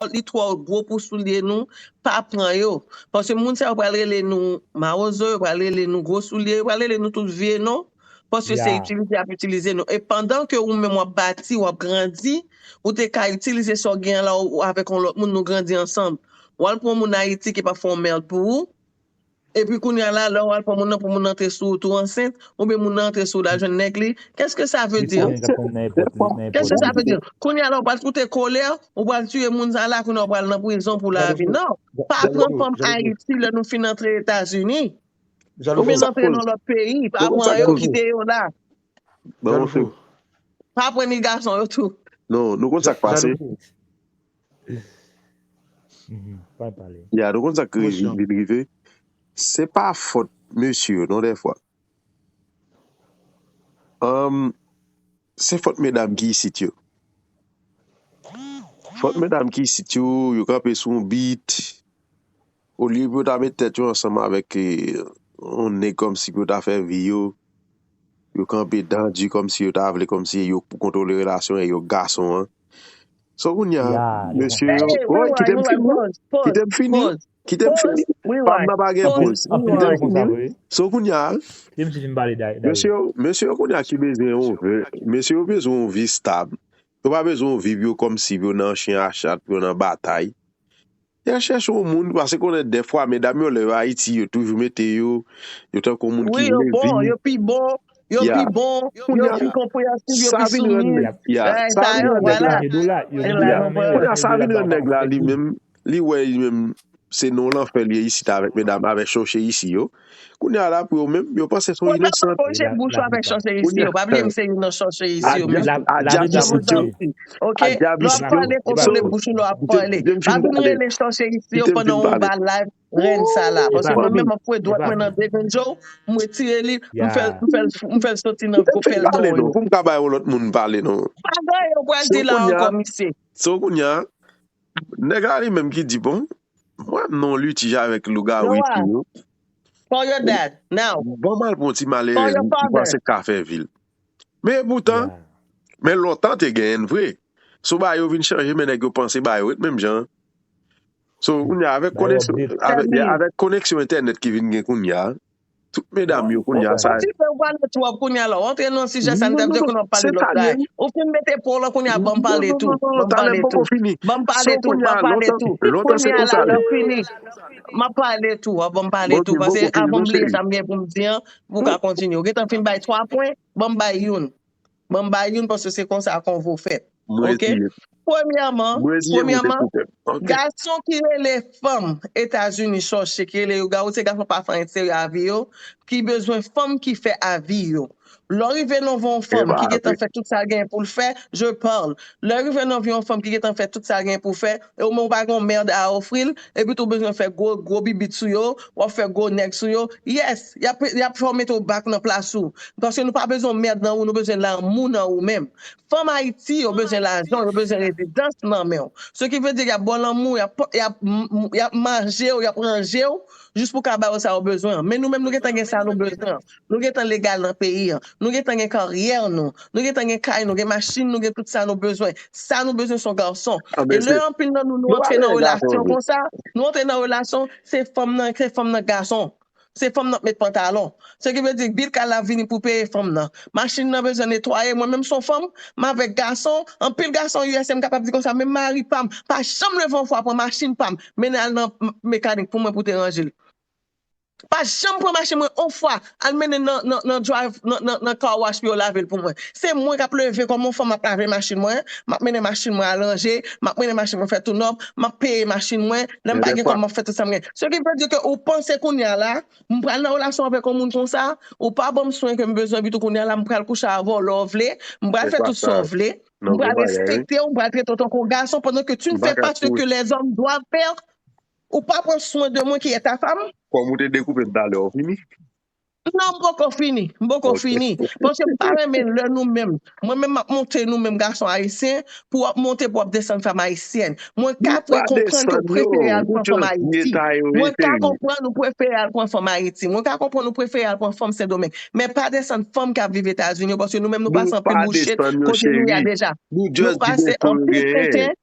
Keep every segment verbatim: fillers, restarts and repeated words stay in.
li twò gwo pou soulye nou, pa pran yo. Paske moun sa yo pral rele nou mawozo, yo pral rele nou gwo soulye, yo pral rele nou tout vye non. Paske se itilize y ap itilize nou. E pandan ke ou menm w ap bati, w ap grandi, ou te ka itilize sa w gen an la ou avèk yon lòt moun, nou grandi ansanm. W al pran yon moun Ayiti ki p ap fè yon mèd pou ou. Epi kounye a la, lè w al pran moun nan pou moun nan antre sou ou tou ansent, oubyen moun nan antre sou ou l al jwenn nèg li, qu'est-ce que ça veut dire? Qu'est-ce que ça veut dire? Kounye a la, ou pral koute kolè, ou pral tiye moun sa la, kounye a ou pral nan prizon pou lavi. Non, pa pran fanm Ayiti lè nou fin antre Etazini. Oubyen antre nan lòt peyi, pa pran yo, kite yo la. Pa pran ni gason yo tou. Non, nou konn sa k pase. Mhm, pa pale. Ya, nou konn sa k vin rive. Se pa fòt mesye yo non dèfwa. Um, se fòt medam ki isit yo. Fòt medam ki isit yo, yo kanpe sou yon bit. Olye pou yo ta met tèt yo ansanm avèk eh, yon nèg kòmsi pou yo ta fè vi yo, yo kanpe dan di kòmsi yo ta vle kòmsi yo pou kontwole relasyon e yo gason an. So kounye a, mesye yo, woy, kite m fini, kite m fini, kite m fini. Pam nan pa gen poz. Kite m fini. So kounye a, mesye yo, mesye yo kounye a ki bezwen yon vi, mesye yo bezwen yon vi stab. Yo pa bezwen yon vi pou yo kòmsi pou yo nan chen a chat, pou yo nan batay. Y a chèche yon moun, paske konnen dèfwa medam yo lè yo Ayiti, yo toujou mete yo, yo tankou moun ki leve. Yo pi bon, yo pi bon, yo pi konpreyansib, yo pi soumis. Kounye a sa vin rann nèg la li menm, li wè li menm se nan lanfè li ye isit avèk medam, avèk chòche isi yo. Kounye a la pou yo menm, yo panse se yon inosan. Kote bouch ou avèk chòche isi yo? Pa bliye m se youn nan chòche isi yo. Mesye, adyab isit yo. Ok, lè w ap pale, kontwole bouch ou lè w ap pale. Pa vin rele chòche isi yo pandan w ba live rèn sa la. Paske mwen menm m ap foure dwèt mwen nan Devenjo, m retire li, m fè l soti nan gwo pèl don yo. Pou m ka bay yon lòt moun pale non. Pa gen anyen ou pral di la ankò, mesye. So kounye a, nèg la li menm ki di bon, mwen non litij avèk lougawou isi yo. Call your dad now. Bon, m al pran ti malere m panse k ka fè vil. Men epoutan, men lontan te genyen vre. Sou ba yo vin chanje, men nèg yo panse ba yo ret menm jan. So, kounye a, avèk koneksyon, avèk, avèk koneksyon entènèt ki vin gen kounye a, tout medam yo kounye a sa. Ou pale twòp kounye a la. Ou antre nan sijè sa, m t ap di w ke nou ap pale lòt bagay. Ou fin mete po w lan kounye a, ban m pale tou. Ban m pale tou. Ban m pale tou. Ban m pale tou. Kounye a la, lè w fini. M ap pale tou, ban m pale tou. Paske avan m bliye sa m gen pou m di an, pou w ka kontinye. Ou gentan fin bay twa pwen, ban m bay youn. Ban m bay youn paske se konsa konvo fèt. Ok? Premyèman, premyèman, gason ki rele fanm Etazini chòche, ki rele yo gawou, se gason pa fè anyen serye a vi yo, ki bezwen fanm ki fè a vi yo. Lè w rive nan yon fanm ki gentan fè tout sa l genyen pou l fè, je parle. Lè w rive nan vi yon fanm ki gentan fè tout sa l genyen pou l fè, e ou menm ou pa gen yon mèd a ofri l, epi tou w bezwen fè gwo, gwo bibit sou yo, w ap fè gwo nèg sou yo, yes, y ap, y ap fè w mete w back nan plas ou. Paske nou pa bezwen yon mèd nan ou, nou bezwen lanmou nan ou menm. Fanm Ayiti, yo bezwen lajan, yo bezwen rezidans nan men w. Ce qui veut dire, y ap ba w lanmou, y ap, y ap, y ap manje w, y ap ranje w, jis pou ka ba yo sa yo bezwen an. Men nou menm, nou gentan gen sa nou bezwen an. Nou gentan legal nan peyi an. Nou gentan gen karyè nou. Nou gentan gen kay nou, gen machin nou, gen tout sa nou bezwen. Sa nou bezwen se yon gason. E lè anpil nan nou, nou antre nan relasyon konsa, nou antre nan relasyon, se fanm nan, se fanm nan gason. Se fanm nan k met pantalon. Ce qui veut dire, bil kay la ap vini pou peye fanm nan. Machin nan bezwen netwaye. Mwen menm se yon fanm, m avèk gason, anpil gason U S A, m kapab di konsa, menm mari pa m, pa janm leve yon fwa pran machin pa m, mennen al nan mekanik pou mwen pou te ranje l. Pa janm pran machin mwen yon fwa, al mennen nan, nan, nan drive, nan, nan, nan car wash pou yo lave l pou mwen. Se mwen k ap leve kòm yon fanm, m ap lave machin mwen, m ap mennen machin mwen al ranje, m ap mennen machin mwen fè tou nòf, m ap peye machin mwen, lè m pa gen kòb, m ap fè tout sa m gen. Ce qui veut dire que ou panse kounye a la, m pral nan relasyon avèk yon moun konsa, ou pa ban m swen ke m bezwen, epi tou kounye a la, m pral kouche avè w lè w vle, m pral fè tout sa w vle, m pral respekte w, m pral trete w tankou yon gason, pandan ke tu ne fais pas ce que les hommes doivent faire. Ou pa pran swen de mwen ki est ta femme. Kòm ou te dekoupe m talè, ou fini? Non, m poko fini. M poko fini. Paske m pa renmen lè nou menm. Mwen menm m ap monte nou menm gason ayisyen, pou w ap monte, pou w ap desann fanm ayisyèn. Mwen ka konprann ke w prefere al pran fanm Ayiti. Mwen ka konprann ou prefere al pran fanm Ayiti. Mwen ka konprann ou prefere al pran fanm Sendomeng. Men pa desann fanm k ap viv Etazini yo, paske nou menm nou pase anpil bouchit kote nou ye a deja. Nou pase anpil tenten.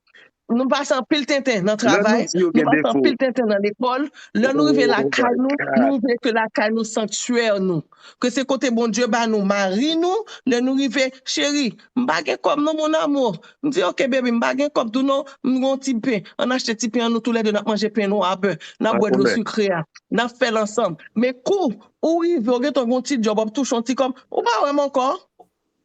Nou pase anpil tenten nan travay, nou pase anpil tenten nan lekòl. Lè nou rive lakay nou, nou vle ke lakay nou sanktyè nou. Ke se kote Bondye ba nou mari nou. Lè nou rive, cheri, m pa gen kòb non, mon amour. M di, oke, baby, m pa gen kòb tou non, m gon ti pen. Ann achte ti pen an, nou toulède n ap manje pen nwa a bè. N ap bwè dlo sikre a. N ap fè l ansanm. Men kou ou rive, ou gentan gon ti djòb, w ap touche yon ti kòb, ou pa wè m ankò.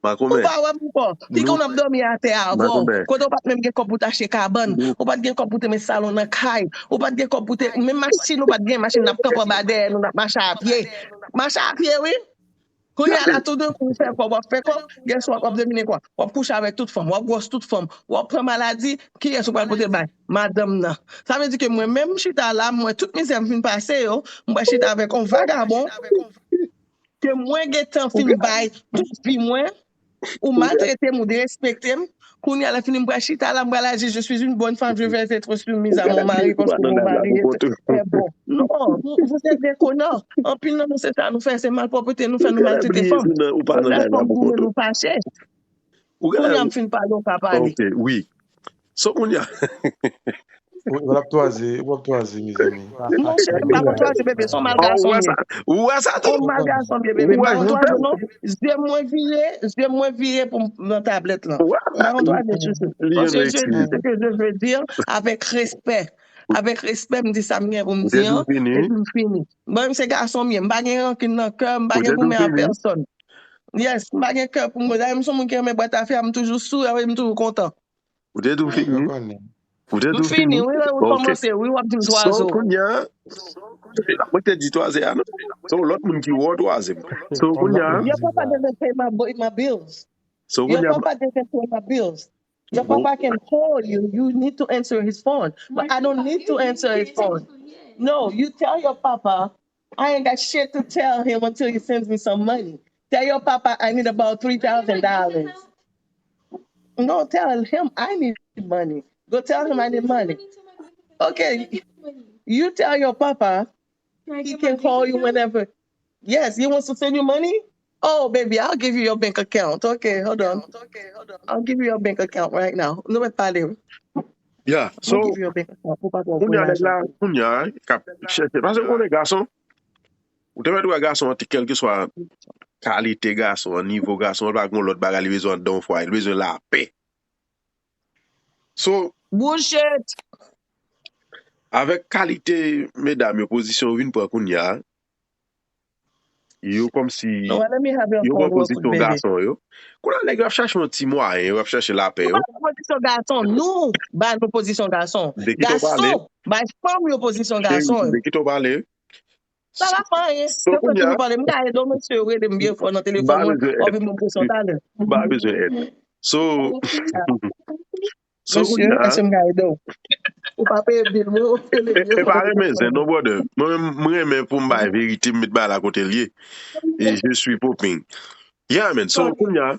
Ou pa wè m ankò. Piga w ap dòmi atè avè w. Kote w pa t menm gen kòb pou w t achte kabann. Ou pa t gen kòb pou w te met salon nan kay. Ou pa t gen kòb pou w te, menm machin ou pa t gen, machin n ap kanpe anba dèyè nou, n ap mache a pye. Mache a pye, wi. Kounye a la, toudenkou, w fè kòb, w ap fè kòb, gès w ap, w ap domine kwa. W ap kouche avèk tout fanm, w ap gwòs tout fanm, w ap pran maladi, kiyès ou pral pote l bay? Madanm nan. Sa vle di ke mwen menm, m chita la, m wè tout mizè m fin pase yo, m pral chita avèk yon vagabon, ke mwen gentan fin bay tout vi mwen, ou maltrete m, ou derespekte m. Kounye a, lè fini, m pral chita la, m pral aji, je suis une bonne femme, je vais être soumise à mon mari, parce que mon mari est très bon. Non, vous êtes des connards. Anpil nan nou, se sa nou fè, se malpwòpte nou fè, nou maltrete fanm. Lè fanm tounen, nou fache. Kounye a, m fin pale, ou ka pale. So kounye a. Wi, w ap twaze, w ap twaze, mezanmi. Monchè, m pa konn twaze, bebe, se yon mal gason m ye. Ou wè sa tou? Yon mal gason m ye, bebe. M pa konn twaze non. Zye mwen vire, zye mwen vire pou m nan tablèt lan. M pa konn twaze chouchou. Parce que je dis ce que je veux dire avec respect. Avèk respè, m di sa m gen pou m di an, epi m fini. Mwen menm se gason m ye, m pa gen rankin nan kè m, m pa gen goumen a pèsòn. Yes, m pa gen kè pou m, dayè m se yon moun ki renmen bwè tafya, m toujou souri, m toujou kontan. Ou te tou fini? Ou te tou fini? Wi, ou kòmanse, wi, w ap di m twa zo. Kounye a, mwen te di twa ze a non. Se yon lòt moun ki wè w twa ze m. So kounye a. Your papa doesn't pay my, my bills. So kounye Your a. Papa doesn't pay my bills. Your papa can call you. You need to answer his phone. But I don't need to answer his phone. No, you tell your papa, I ain't got shit to tell him until he sends me some money. Tell your papa I need about three thousand dollars. No, tell him I need money. Go tell him I need money. Okay, you tell your papa he can call you whenever. Yes, he wants to send you money. Oh, baby, I'll give you your bank account. Okay, hold on. I'll give you your bank account right now. Nou mèt pale. Yeah, so I'll give you your bank account. Ou pa pran kounye a nèg la, voyaj. Kounye a, k ap chèche. Paske konnen gason, ou te mèt wè gason an, kèlkeswa kalite gason an, nivo gason an, li pa gen lòt bagay li bezwen anndan yon fwaye, li bezwen lapè. So, Bullshit. Avèk kalite medam yo, pozisyon yo vin pran kounye a, yo kòmsi Well, let me have your yo pran phone real quick, pozisyon baby. Gason yo. Kounye a nèg yo ap chèche yon ti mwayen, yo ap chèche lapè Nou yo. pa nan pozisyon gason, nou ba nou pozisyon gason. De ki to pale? Gason bay fanm yo pozisyon gason yo. De ki to pale? Sa pa fè anyen. So Se fè kounye a, nou pale. M gaye do mesye yo rele m vye fwa nan m telefòn pa mwen. bezwen Ou èd. vin mwen presyon talè. M pa bezwen èd. So, so Mesye, kounye a, èske m gaye do? Ou pa peye bil mwen, ou peye e e pa renmen zen non, brother. Mwen menm, mwen renmen pou m bay verite, m met bagay la kote l ye. E je suis popping. Yeah, man. So, kounye a,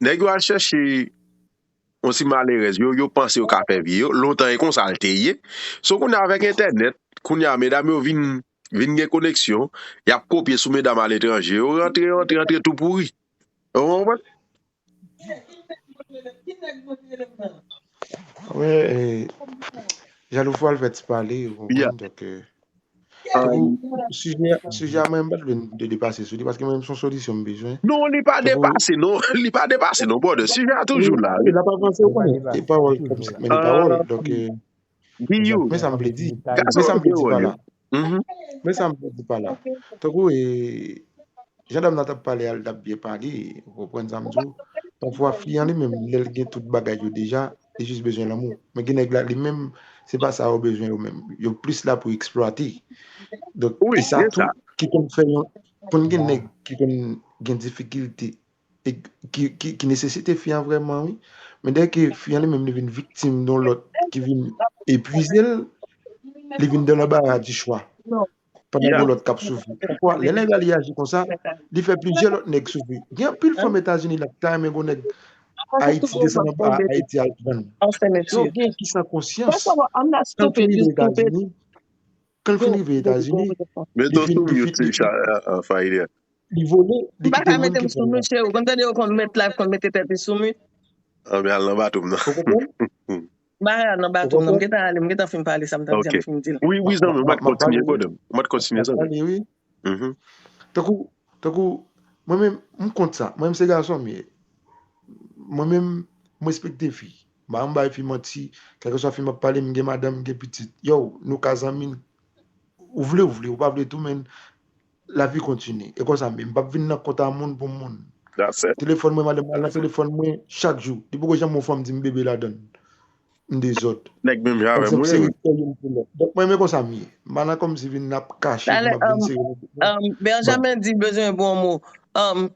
nèg yo al chèche yon ti malerèz, yo, yo panse yo ka fè vye yo. Lontan, e konsa l te ye. So, kounye a, avèk entènèt, kounye a, medam yo vin, vin gen koneksyon, y ap kopye sou medam aletranje. Yo rantre, rantre, rantre, tou pouri. Ou konprann? Wi, e, Jalou fwa l fè ti pale, ou konprann? Donk, e, tankou, sijè, sijè a, mwen, m pa t vle de depase sou li, paske mwen, se yon solisyon m bezwen. Non, li pa Tankou- depase, non. Li pa depase, non, brother. Sijè a toujou la, wi. L ap avanse, ou konnen. E pawòl kòmsi, men e pawòl. Donk, e, Guillou. Men sa m vle di. Gason Men sa m vle di yo pa li. la. Men sa m vle di pa la. Tankou, e, jan dam nan t ap pale a, l t ap byen pale, ou konprann sa m di w? Pafwa, fi an li menm, lè l gen tout bagay yo deja, li jis bezwen lanmou. Men gen nèg la, li menm, se pa sa yo bezwen yo menm. Yo plis la pou eksplwate. Donk, Wi, e sa gen tou, sa. Ki konn fè yon, konn gen nèg ki konn gen difikilte e ki, ki, ki nesesite fi an vrèman, wi. Men dèyè ke fi an li menm li vin viktim de yon lòt ki vin epuize l, li vin dans l'embarras du choix. Pandan Yeah. gen lòt k ap soufri. Poukwa? Lè nèg la li aji konsa, li fè plizyè lòt nèg soufri. Gen anpil fanm Etazini la ki ta renmen gon nèg Ayiti desann anba Ayiti al pran. Yo gen ki san konsyans. Kan l fin rive Etazini, kan l fin rive Etazini, Met li ou vin sou li mute, fin li Richard, uh, uh, Faideh. Li vole, li M pa kite ka moun mete ki m sou pran. Michel. Ou konn tande yo konn met live, konn mete tèt li sou mute. Anben, al nan bato m nan. Ou konprann? Bagay la nan bato m nan, m gentan ale, m gentan fin pale sa m t ap di a, m fin di l. Wi, wi, zanmi, ou mèt kontinye, brother. Ou mèt kontinye, zanmi. Mhm. Tankou, tankou, mwen menm, m kont sa. Mwen menm se gason m ye. Mwen menm, m respekte fi. M pa janm bay fi manti. Kèlkeswa fi m ap pale, m gen madanm, m gen pitit. Yo, nou ka zanmi. Ou vle, ou vle, ou pa vle tou, men lavi kontinye. E konsa m ye. M p ap vin nan kont a moun pou moun. Telefòn mwen, madanm al nan telefòn mwen chak jou. Li poko janm yon fanm di m bebe ladan l. M dezòd. Nèg menm jan avè m, wi. Donk, mwen, men konsa m ye. M pa nan kòmsi vin ap kache, m ap vin sere. Benjamin di bezwen bon mo.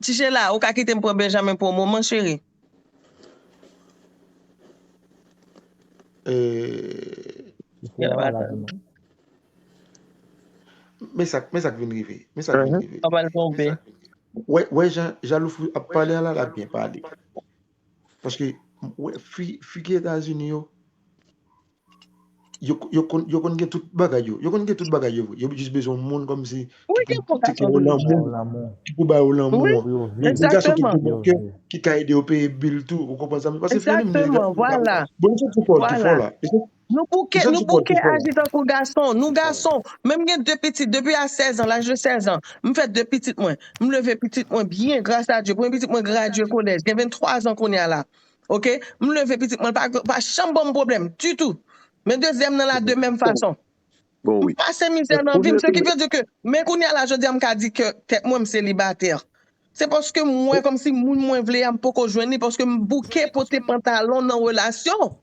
Ti Chela, ou ka kite m pran Benjamin pou yon moman, cheri? Men sa, men sa k vin rive. Men sa k vin rive. Wè, wè jan Jalou Fou ap pale a la, l ap byen pale. Paske, wè, fi, fi ki Etazini yo, yo, yo konn, yo konn gen tout bagay yo. Yo konn gen tout bagay yo vre. Yo jis bezwen yon moun kòmsi ki pou teke yo lanmou, ki pou ba yo lanmou. Yon gason ki gen bon kè, ki ka ede yo peye bil tou. Ou konprann sa? Paske fi yo menm, bon, nou soti fò, ki fò la. Nou bouke, nou bouke aji tankou gason. Nou gason. Men m gen de pitit depi a sèz an, laj de sèz an. M fè de pitit mwen. M leve pitit mwen byen, gras a Dye. Premye pitit mwen gradye kolèj. Gen venntwa zan kounye a la. Oke? M leve pitit mwen, pa, pa janm ban m pwoblèm ditou. Men dezyèm nan la de menm fason. M pase mizè nan vi m, se ki vle di ke, men kounye a la, jodi a, m ka di ke tèt mwen, m selibatè. Se paske m wè kòmsi moun mwen vle a, m poko jwenn li, paske m bouke pote pantalon nan relasyon.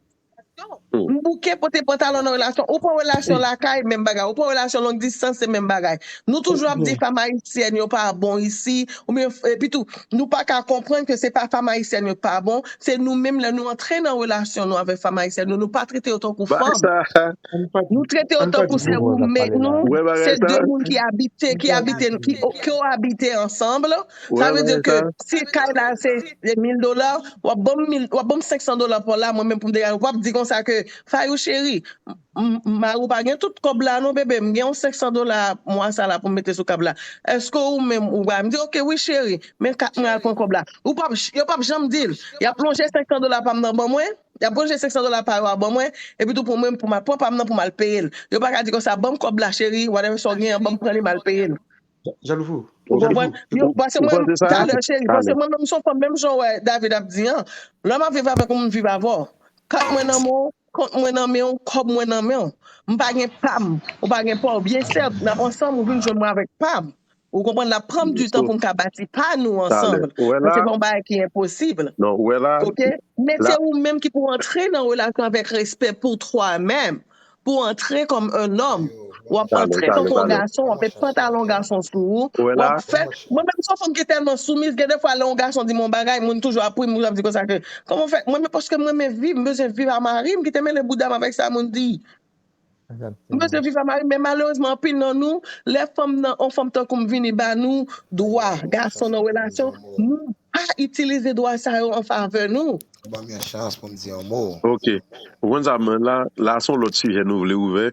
M bouke pote pantalon nan relasyon. Ou pran relasyon lakay, menm bagay. Ou pran relasyon long distance, se menm bagay. Nou toujou ap di fanm ayisyèn yo pa bon isi, oubyen, epi tou, nou pa ka konprann ke se pa fanm ayisyèn yo pa bon, se nou menm lè nou antre nan relasyon nou avèk fanm ayisyèn nou, nou pa trete yo tankou fanm. Nou trete yo tankou se roommate nou, se de moun ki abite, ki abite, ki, ki abite ansanm. Sa vle di ke si kay la se mil dola, w ap ban m mil, w ap ban m senk san dola pou la, mwen menm pou m degaje. W ap di konsa ke, Fayou cheri, m, m, mari w pa gen tout kòb la non, bebe, m gen yon senk san dola mwa sa la pou m mete sou kab la. Èske ou menm ou ba m? M di, oke, wi, cheri, men kat mwen al pran kòb la. Ou p ap, yo p ap janm di l. Y ap lonje senk san dola pa m nan ban mwen, y ap lonje senk san dola pa yo a ban mwen, epi tou pou mwen, pou m al pran pa m nan pou m al peye l. Yo pa ka di konsa, ban m kòb la, cheri, whatever sa w gen an, ban m pran li, m al peye l. Jalou Fou. Ou konprann? Yo, paske mwen, talè, cheri, paske mwen menm, m se yon fanm, menm jan w wè David ap di an, lè m ap viv avèk ou, m viv avè w. Kat mwen nan men w, kont mwen nan men w, kòb mwen nan men w. M pa gen pa m, ou pa gen pa w. Byen sè, n ap ansanm, ou vin jwenn mwen avèk pa m. Ou konprann? L ap pran m ditan pou m ka bati pa nou ansanm. Sa se pa yon bagay ki enposib. Oke? Men se ou menm ki pou antre nan relasyon avèk respè pou twa menm. Pou antre kòm un homme. W ap antre tankou yon gason, w ap met pantalon gason sou ou. W ap fè, mwen menm, se yon fanm ki tèlman soumiz, gen de fwa, lè yon gason di m yon bagay, moun toujou ap ri, moun ap di konsa ke, kòman w fè? Mwen menm, paske mwen renmen viv, m bezwen viv a mari m, kite mele bouda m avèk sa moun di. M bezwen viv a mari m, men malerezman, anpil nan nou, lè fanm nan, yon fanm tankou m vini ba nou dwa gason nan relasyon, nou pa itilize dwa sa yo an favè nou. Ou ban m yon chans pou m di yon mo. Ok. Ou konn sa, men la, la se yon lòt sijè nou vle ouvè.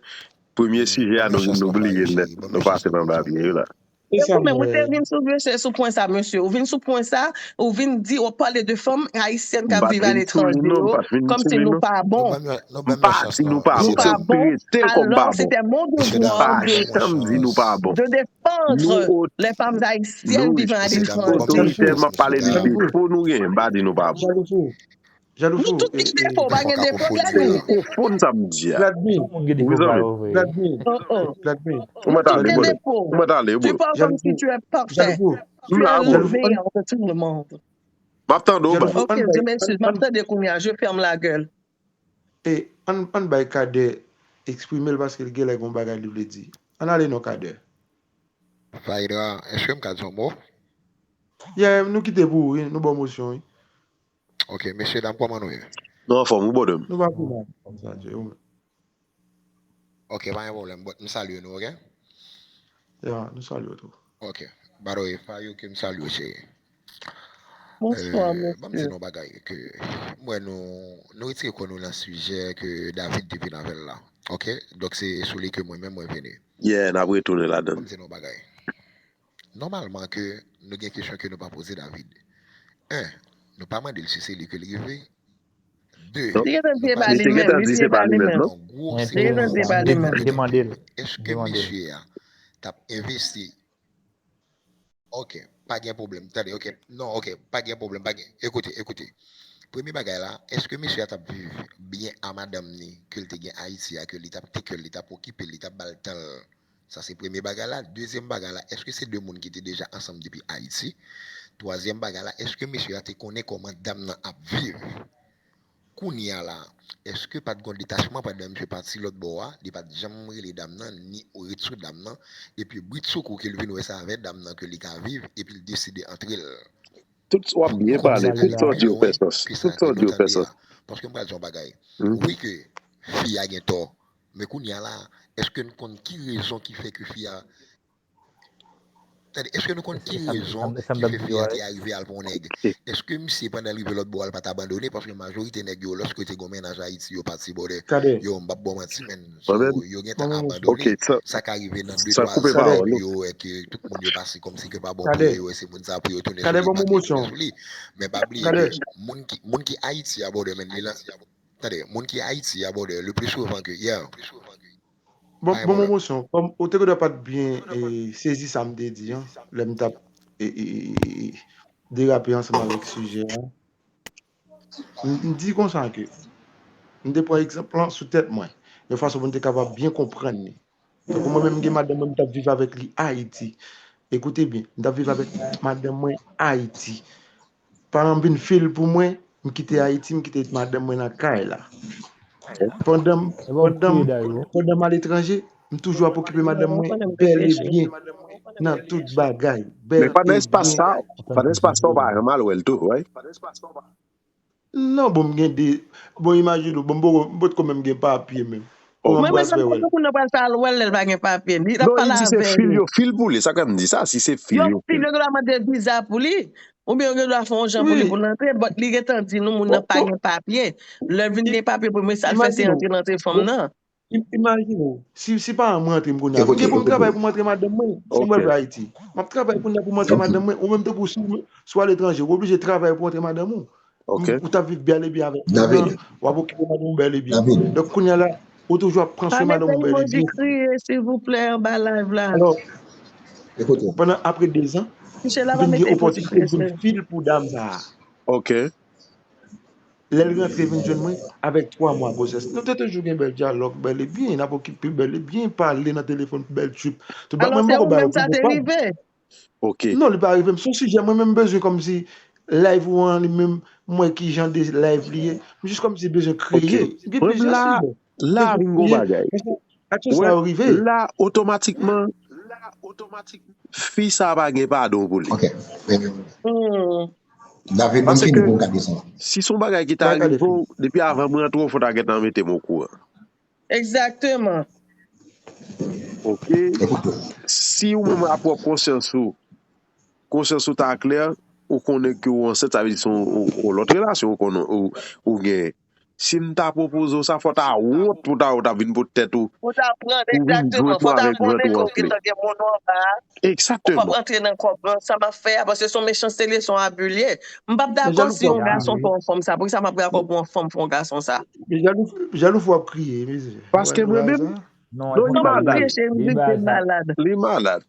Premye sijè a, nou, nou bliye l nèt. Nou pase nan babye yo la. E ou menm, ou te vin sou mesye, sou pwen sa, mesye. Ou vin sou pwen sa, ou vin di, ou pale de fanm ayisyèn k ap viv aletranje yo, kòmsi nou pa bon. M pa di nou pa bon. Nou pa bon. Alò, se tè mon devwa de. M pa janm di nou pa bon. De défendre les femmes haïtiennes vivant à l'étranger. Otorite, m ap pale de defo nou gen, m pa di nou pa bon. Jalou Fou. Nou tout gen defo, pa gen defo, Vladimir. Ou konfonn sa m di a. Vladimir. Wi, zanmi. Vladimir. Vladimir. Ou mèt ale, bro. Ou mèt ale, bro. Tu parles comme si tu es parfait. Tu es le meilleur de tout le monde. M ap tande w, bro. Ok, je m'excuse. M ap tande kounye a. Je ferme la gueule. E, ann, ann bay Kadè eksprime l paske l genlè gen yon bagay li vle di. Ann ale non, Kadè. Faidra, èske m ka di yon mo? Yeah, nou kite pou ou, wi, nou ba w mosyon, wi. Ok, mesye dam, kòman nou ye? Nou anfòm, wi, bòdè m. Nou pa pi mal, kòmsa, Dye, ou menm. Ok, pa gen pwoblèm, but m salye nou, ok? Ya, nou salye w tou. Ok, by the way, Fayou ke m salye w, cheri. Bonswa, mesye. Ban m di nou yon bagay, ke m wè nou, nou retire kò nou nan sijè ke David te vin avè l la, ok? Donk, se sou li ke mwen menm mwen vini. Yeah, n ap retounen ladan l. Ban m di nou yon bagay. Nòmalman ke nou gen kesyon ke nou pa poze David. En, nou pa mande l si se li ke l rive. De, Li gentan di se pa li Misye menm, gentan li di di se se pa pa li li menm, menm. non? An gwo, Mwen se Li gentan di se pa li konsa. menm. Demande l. Èske Demande l. Misye a t ap envesti? Ok, pa gen pwoblèm. Tande, ok. Non, ok, pa gen pwoblèm, pa gen. Ekoute, ekoute. Premye bagay la, èske misye a t ap viv byen a madanm ni ke l te gen Ayiti a, ke li t ap teke l, li t ap okipe l, li t ap ba l tan l? Sa se premye bagay la. Dezyèm bagay la, èske se de moun ki te deja ansanm depi Ayiti? Twazyèm bagay la, èske misye a te konnen kòman dam nan ap viv? Kounye a la, èske pa t gon detachman pandan misye pati lòt bò a, li pa t janm rele dam nan, ni ret sou dam nan, epi britsoukou ke l vin wè sa avè dam nan ke li ka viv, epi l deside antre l? Tout w ap byen pale, tout sa w di yo fè sans. Tout sa w di yo fè sans. Paske m pral di yon bagay. Hmm. Wi ke fi a gen tò, men kounye a la, èske n konn ki rezon ki fè ke fi a Tande, èske nou konn ki rezon ki fè fi a te arive al pran yon nèg? Èske misye pandan l rive lòt bò a l pa t abandone? Paske majorite nèg yo, lòske te gon mennaj Ayiti, yo pati bòdè. Yo, m p ap ba w manti, men. So, yo gentan abandone. Sa ka rive nan de twa zan, epi yo wè ke tout moun yo pase kòmsi ke pa bon pou yo, yo wè se moun sa pou yo tounen sou li, yo mete yo tounen sou li. Men pa bliye ke moun ki, moun ki Ayiti a bòdè, men li la. Tande, moun ki Ayiti a bòdè, le plus souvent que, yeah. Bon, bon, bon, mosyon, kòm ou te gendwa pa t byen e, sezi sa m te di an, lè m t ap e, e, e, e, derape ansanm avèk sijè a. M, m di konsa ke m te pran egzanp lan sou tèt mwen, yon fason pou m te kapab byen konprann li. Tankou mwen menm, m gen madanm mwen, m t ap viv avèk li Ayiti. Ekoute byen, m t ap viv avèk madanm mwen Ayiti. Paran m vin fil pou mwen, m kite Ayiti, m kite madanm mwen nan kay la. Pandan m pandan m pandan m aletranje, m toujou ap okipe madanm mwen bèl e byen nan tout bagay. Bèl Men pandan espas sa, pandan espas sa, w pa janm al wè l tou, wi. Non, bon, m gen de. Bon, imajine w, bon, m poko, m potko menm gen papye menm. Kòman m Mwen, mwen, pral fè sanm wè l? Kote moun nan pral sa al wè l, lè l pa gen papye? Li t ap Non, li pale di se avè fil li. Yo fil pou li. Sa k ap di sa, si se fil Yo yo fil, fil. Yo gendwa mande viza pou li. Oubyen yo gendwa fè yon jan pou li Wi. Pou l antre, but li gentan di nou moun nan pa Bon, gen papye. Lè l vin gen papye, premye sa l fè se imajine w. Antre nan telefòn Bon, nan. im- imajine w. Si, si paran mwen antre m kounye a, m gen pou m travay pou m antre madanm mwen. Si mwen vle Ayiti, m ap travay kounye a pou m antre madanm mwen. Ou menm tou pou si w si w aletranje, ou oblije travay pou antre madanm ou. Ok. Ou t ap viv bèl e byen avèk moun nan, w ap okipe madanm ou bèl e byen. Donk kounye a la, ou toujou ap pran Pa swen mete madanm ou bèl e emoji byen. Kriye, silvouplè, anba live la. Alò, Ekoute, pandan apre de zan, Michel la m pa vin gen mete emoji opòtinite Kriye, pou m sè. fil pou dam sa a. Ok. Lè l rantre vin jwenn mwen, avèk twa mwa gwosès, nou te toujou gen bèl dyalòg, bèl e byen, n ap okipe bèl e byen, pale nan telefòn, bèl trip. Tout ba- Alò, mwen, m se poko ou ba yo menm sa te pwopo pa. Rive. Ok. Non, li pa rive m. Se yon sijè mwen menm bezwen kòmsi live ou an li menm, m wè ki jan de live li ye. M jis kòmsi bezwen Ok. kreye. Gen Mwen plizyè la, sijè. la vin gon bagay. Aksyon sa yo rive. La, otomatikman, fi sa pa gen padon pou li. Ok. Hmm. David, Paske menm ki nou gade sa. Si se yon bagay ki ta rive w, depi avan mwen antre w fò ta gentan mete m okouran. Egzakteman. Ok. Si ou menm a pwòp konsyans ou, konsyans ou ta klè, ou konnen ke ou ansent, sa vle di se yon, yon, yon lòt relasyon ou konnen ou, ou gen. Si m ta pwopoze w sa, fò ta wont pou ta, ou ta vin pot tèt ou. Ou ta pran, Ou vin jwenn egzakteman. Fò mwen ta avèk vant konnen ou ke ou anfle. Gentan gen moun anba. Ou p ap Egzakteman. Antre nan kòb lan, sa m ap fè a, paske se yon mechanste li ye, se yon abi li ye. M p ap dakò si yon gason fè yon fanm sa. Poukisa m ap dakò pou yon fanm fè yon gason sa? Jalou, jalou fò ap kriye, mesye. Paske mwen menm, Non, non, li malad. Li malad. Li malad.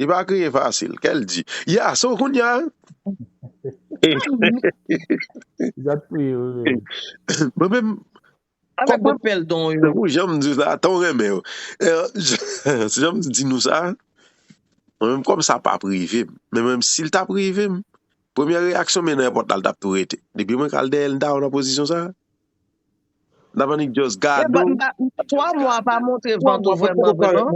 Li pa kriye fasil, kè l di. Ya, so kounye a, Zòt priye, wi, wi. Mwen menm, Avèk bout pèl don yo. Tankou jan m di sa, tan w renmen yo. Eh, jan m di nou sa, mwen menm kòm sa p ap rive m. Men menm si l t ap rive m, premyè reyaksyon men nan èpòt la, l t ap tou rete. Depi mwen k al dèyè l, m ta wè w nan pozisyon sa. M t ap annik just gade w. Twa mwa pa montre vant ou vrèman, vrèman.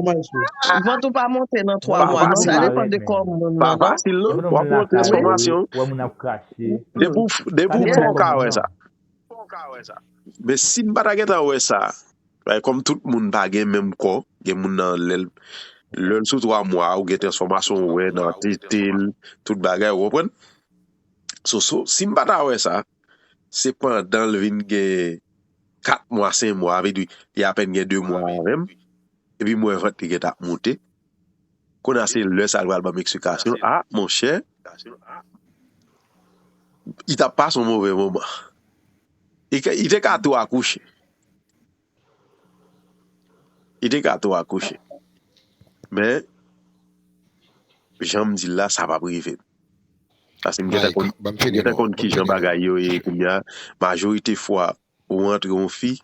Vant ou pa monte nan twa mwa, non. Sa depann de kò moun nan. Pa fasil, non. W ap wè yon transfòmasyon. Wè moun ap krache. Depi w, depi w fè w ka wè sa. Men si m pa ta gentan wè sa, like, kòm tout moun pa gen menm kò, gen moun nan lè l, lè l sou twa mwa, ou gen transfòmasyon, ou wè nan tete l, tout bagay, ou konprann? So, so, si m pa ta wè sa, se pandan l vin gen kat mwa, senk mwa, vle di, li apèn gen de mwa avè m, epi m wè vant li gentan ap monte. Kounye a se lè sa l pral ban m eksplikasyon. Ah, monchè, li t ap pase yon move moman. Li ka- li te ka tou akouche. Li te ka tou akouche. Men, jan m di l la, sa p ap rive. Paske m gentan konn, m gentan konn kijan bagay yo ye kounye a. Majorite fwa, ou rantre yon fi.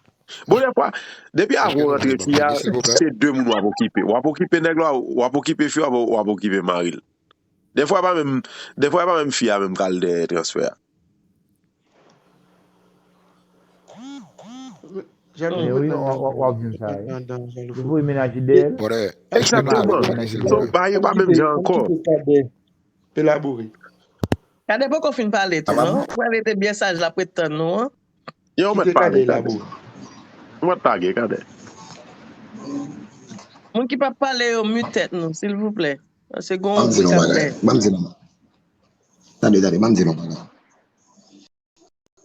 Bon, dèfwa, depi avan ou rantre fi a, se de moun w ap okipe. W ap okipe nèg la, w ap okipe fi a, w ap okipe mari l. Dèfwa, pa menm, dèfwa, pa menm fi a menm k al dèyè transfè a. Men wi, w ap di m sa wi. Li voye menaj li dèyè l. Egzakteman. So, bagay yo pa menm jan ankò. Elabore. Kade poko fin pale tou, non? Ou wè li te byen saj la pou tann nou an. Yo, ou mèt pale, Kade. Ou mèt pale, Kade. Moun ki p ap pale yo, mute tèt nou, silvouplè. Paske gon Ban m di bri nou k ap bagay. fè. Ban m di nou. Tande, tande, ban m di nou bagay.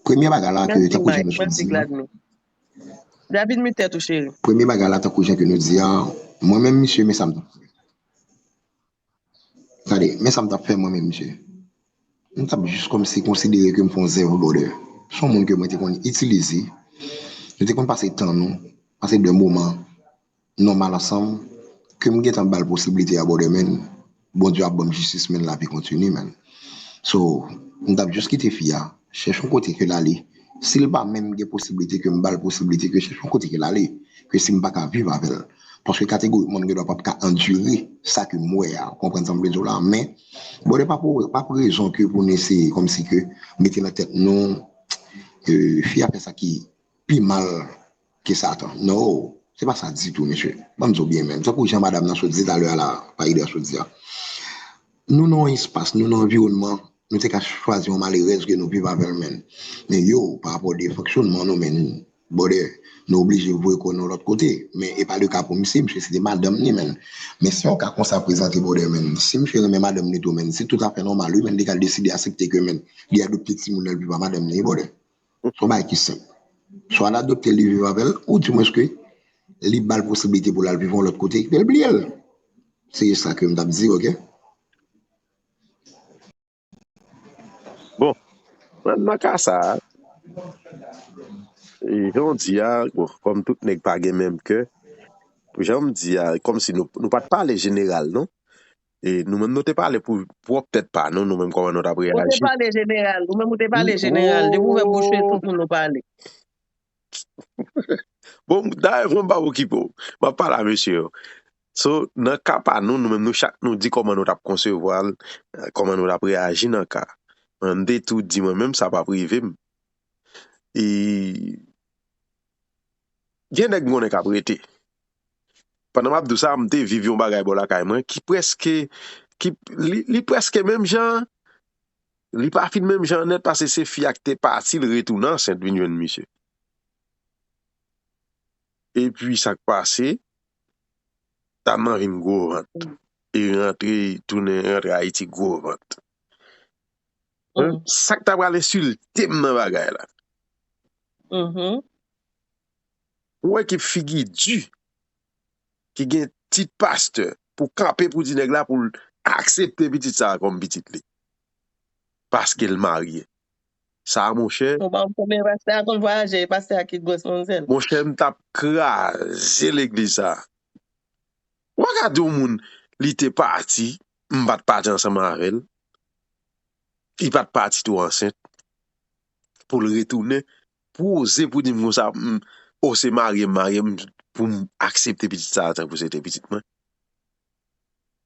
Premye bagay la ke, Mèsi, tankou jan Mike. nou sot Mèsi, di a, Gladmy. David, mute tèt ou, cheri. Premye bagay la, tankou jan ke nou di a, mwen menm, misye, men sa m t ap fè. Tande, men sa m t ap fè, mwen menm, misye. M t ap jis kòmsi konsidere ke m fè yon zèv, brother. Se yon moun ke mwen te konn itilize. Nou te konn pase tan nou, pase de moman nòmal ansanm, ke m gentan ba l posiblite a, brother, men Bondye ap ban m jistis, men lavi kontinye, men. So, m t ap jis kite fi a, chèche yon kote ke l ale. Si l pa menm gen posiblite ke m ba l posiblite ke chèche yon kote ke l ale, ke si m pa ka viv avè l. Paske kategorikman, m gen dwa p ap ka andire sa ke m wè a. Ou konprann sa m vle di w la? Men, brother, pa pou, pa pou rezon ke pou n eseye kòmsi ke mete nan tèt nou, euh, fi a fè sa ki pi mal ke Satan. No, se pa sa ditou, mesye. Ban m di w byen, men. Tankou jan madanm nan sot di talè a la, Faïda sot di a. Nou nan yon espas, nou nan yon anviwònman, nou te ka chwazi yon malerèz ke nou viv avè l, men. Men yo, pa rapò de fonksyònman nou, men, brother, nou oblije voye kò nou lòt kote. Men e pa le ka pou misye, misye se te madanm li, men. Men si yon ka konsa prezante, brother, men, si misye renmen madanm li tou, men, se toutafè nòmal, wi, men, li ka deside aksepte ke, men, li adopte timoun nan, li pa madanm li, brother. Se yon bagay ki senp. Swa l adopte l, li viv avè l, ou dimwens ke li ba l posiblite pou l al viv yon lòt kote, epi l bliye l. Se jis sa ke m t ap di, oke? Bon, nan, nan ka sa a, e, jan w di a, bon, kòm tout nèg pa gen menm kè, jan m di a, kòmsi nou, nou pa t pale jeneral, non? E nou menm nou te pale pou pwòp tèt pa nou, nou menm kòman nou t ap reyaji. Ou te pale jeneral, ou menm ou te pale jeneral, depi w ouvè bouch ou, tout moun ou pale. Bon, dayè, fò m pa okipe w. M ap pale a mesye yo. So, nan ka pa nou, nou menm nou chak nou di kòman nou t ap konsevwa l, kòman nou t ap reyaji nan ka. Mwen, m te tou di mwen menm sa p ap rive m. E gen nèg m konnen k ap rete. Pandan m ap di w sa, m te viv yon bagay bò lakay mwen ki prèske, ki, li, li prèske menm jan, li pa fin menm jan nèt paske se fi a ki te pati, l retounen ansent vin jwenn misye. Epi sa k pase, dam nan vin gwo vant. E rantre, tounen rantre Ayiti gwo vant. Sa k ta pral ensilte m nan bagay la. Ou wè ki figi di ki gen tit pastè pou kanpe pou di nèg la pou l aksepte pitit sa a kòm pitit li. Paske l marye. Sa a, monchè. Ou pa konn konbyen pastè a konn vwayaje, e pastè a ki gwòs manzèl. Monchè, m t ap kraze legliz sa a. Ou pa ka di yon moun, li te pati, m pa t pati ansanm avè l. Li pa t pati tou ansent. Pou l retounen, pou oze pou di m konsa, m, o se marye m marye m, pou m aksepte pitit sa a tankou se te pitit mwen.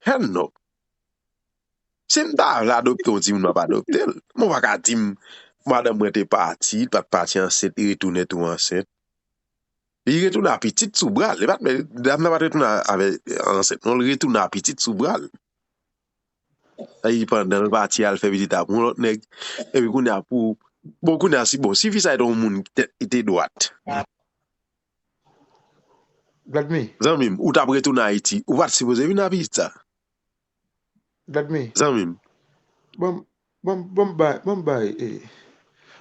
Hell no. Si m ta vle adopte yon timoun, m ap adopte l. Men w pa ka di m, madanm mwen te pati, li pa t pati ansent, li retounen tou ansent. Li retounen a pitit sou bra l. Li pa t, dam nan pa t retounen avè ansent, non, li retounen a pitit sou bra l. Li pandan l pati al fè pitit ap yon lòt nèg. Epi kounye a pou, bon, kounye a si, bon, si fi sa a te yon moun ki tèt li te dwat. Gladmi. Zanmi m, ou t ap retounen Ayiti, ou pa t sipoze vin a pitit sa. Gladmi. Zanmi m. Bon, bon, bon, bay, bon, bay, eh,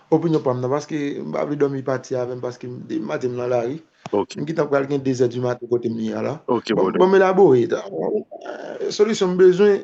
opinyon pa m nan, paske m pa vle dòmi pati avè m, paske m, depi maten m nan lari. M gentan pral gen de zè di maten kote m ye a la. Bon, bon, m elabore. Solisyon m bezwen,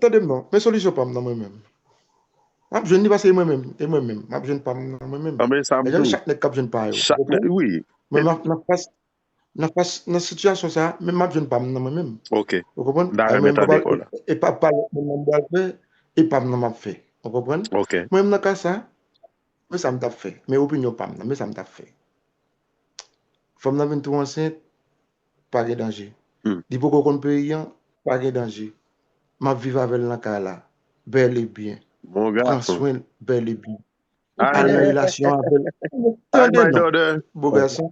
Tande m non, men solisyon pa m nan mwen menm. M ap jwenn li paske e mwen menm, e mwen menm. M ap jwenn pa m nan mwen menm. Anben sa m tou. Chak nèg k ap jwenn pa yo. Chak nèg, wi. Men m ap nan fas nan fas nan sitiyasyon sa, men m ap jwenn pa m nan mwen menm. Ok. Ou konprann? Mwen menm pa pale, e pa pale moun nan m pral fè, e pa m nan m ap fè. Ou konprann? Ok. Mwen menm nan ka sa, men sa m t ap fè. Men opinyon pa m nan, men sa m t ap fè. Fanm nan vin tou ansent, pa gen danje. Li poko konn peyi an, pa gen danje. M ap viv avè l nan kay la, bèl e byen. Pran swen l, bèl e byen. Al nan relasyon avè l. Tande non, bo gason.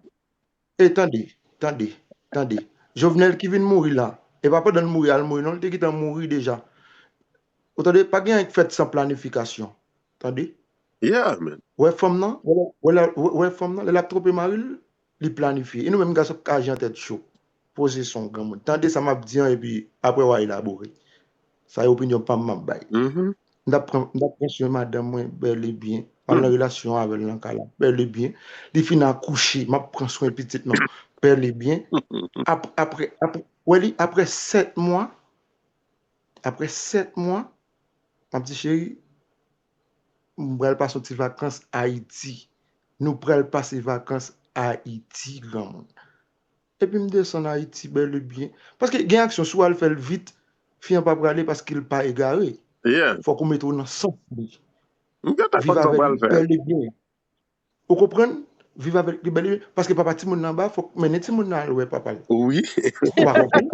E tande, tande, tande. Jovenel ki vin mouri la, e pa pandan l mouri, al mouri non, li te gentan mouri deja. Ou tande, pa gen anyen k fèt san planifikasyon. Tande? Yeah, man. Wè fanm nan, wè, wè, wè, wè fanm nan, lè l ap twonpe mari l, li planifye. E nou menm gason k aji an tèt cho. Poze son granmoun. Tande sa m ap di an epi apre w a elabore. Sa e opinyon pa m m ap bay. M t ap pran, m t ap pran swen madanm mwen bèl e byen. M al nan relasyon avè l nan kay la bèl e byen. Li fin akouche, m ap pran swen pitit nou bèl e byen. Ap, apre, apre, wè li, apre sèt mwa, apre sèt mwa, m ap di cheri, m pral pase yon ti vakans Ayiti. Nou pral pase vakans Ayiti, granmoun. Epi m desann Ayiti bèl e byen. Paske gen aksyon, si w al fè l vit, fi an pa prale paske l pa egare. Fòk ou mete w nan sans li. Viv avè l bèl e byen. Ou konprann? Viv avè l bèl e byen. Paske papa timoun nan anba, fòk mennen timoun nan al wè papa l. Wi. Ou pa konprann?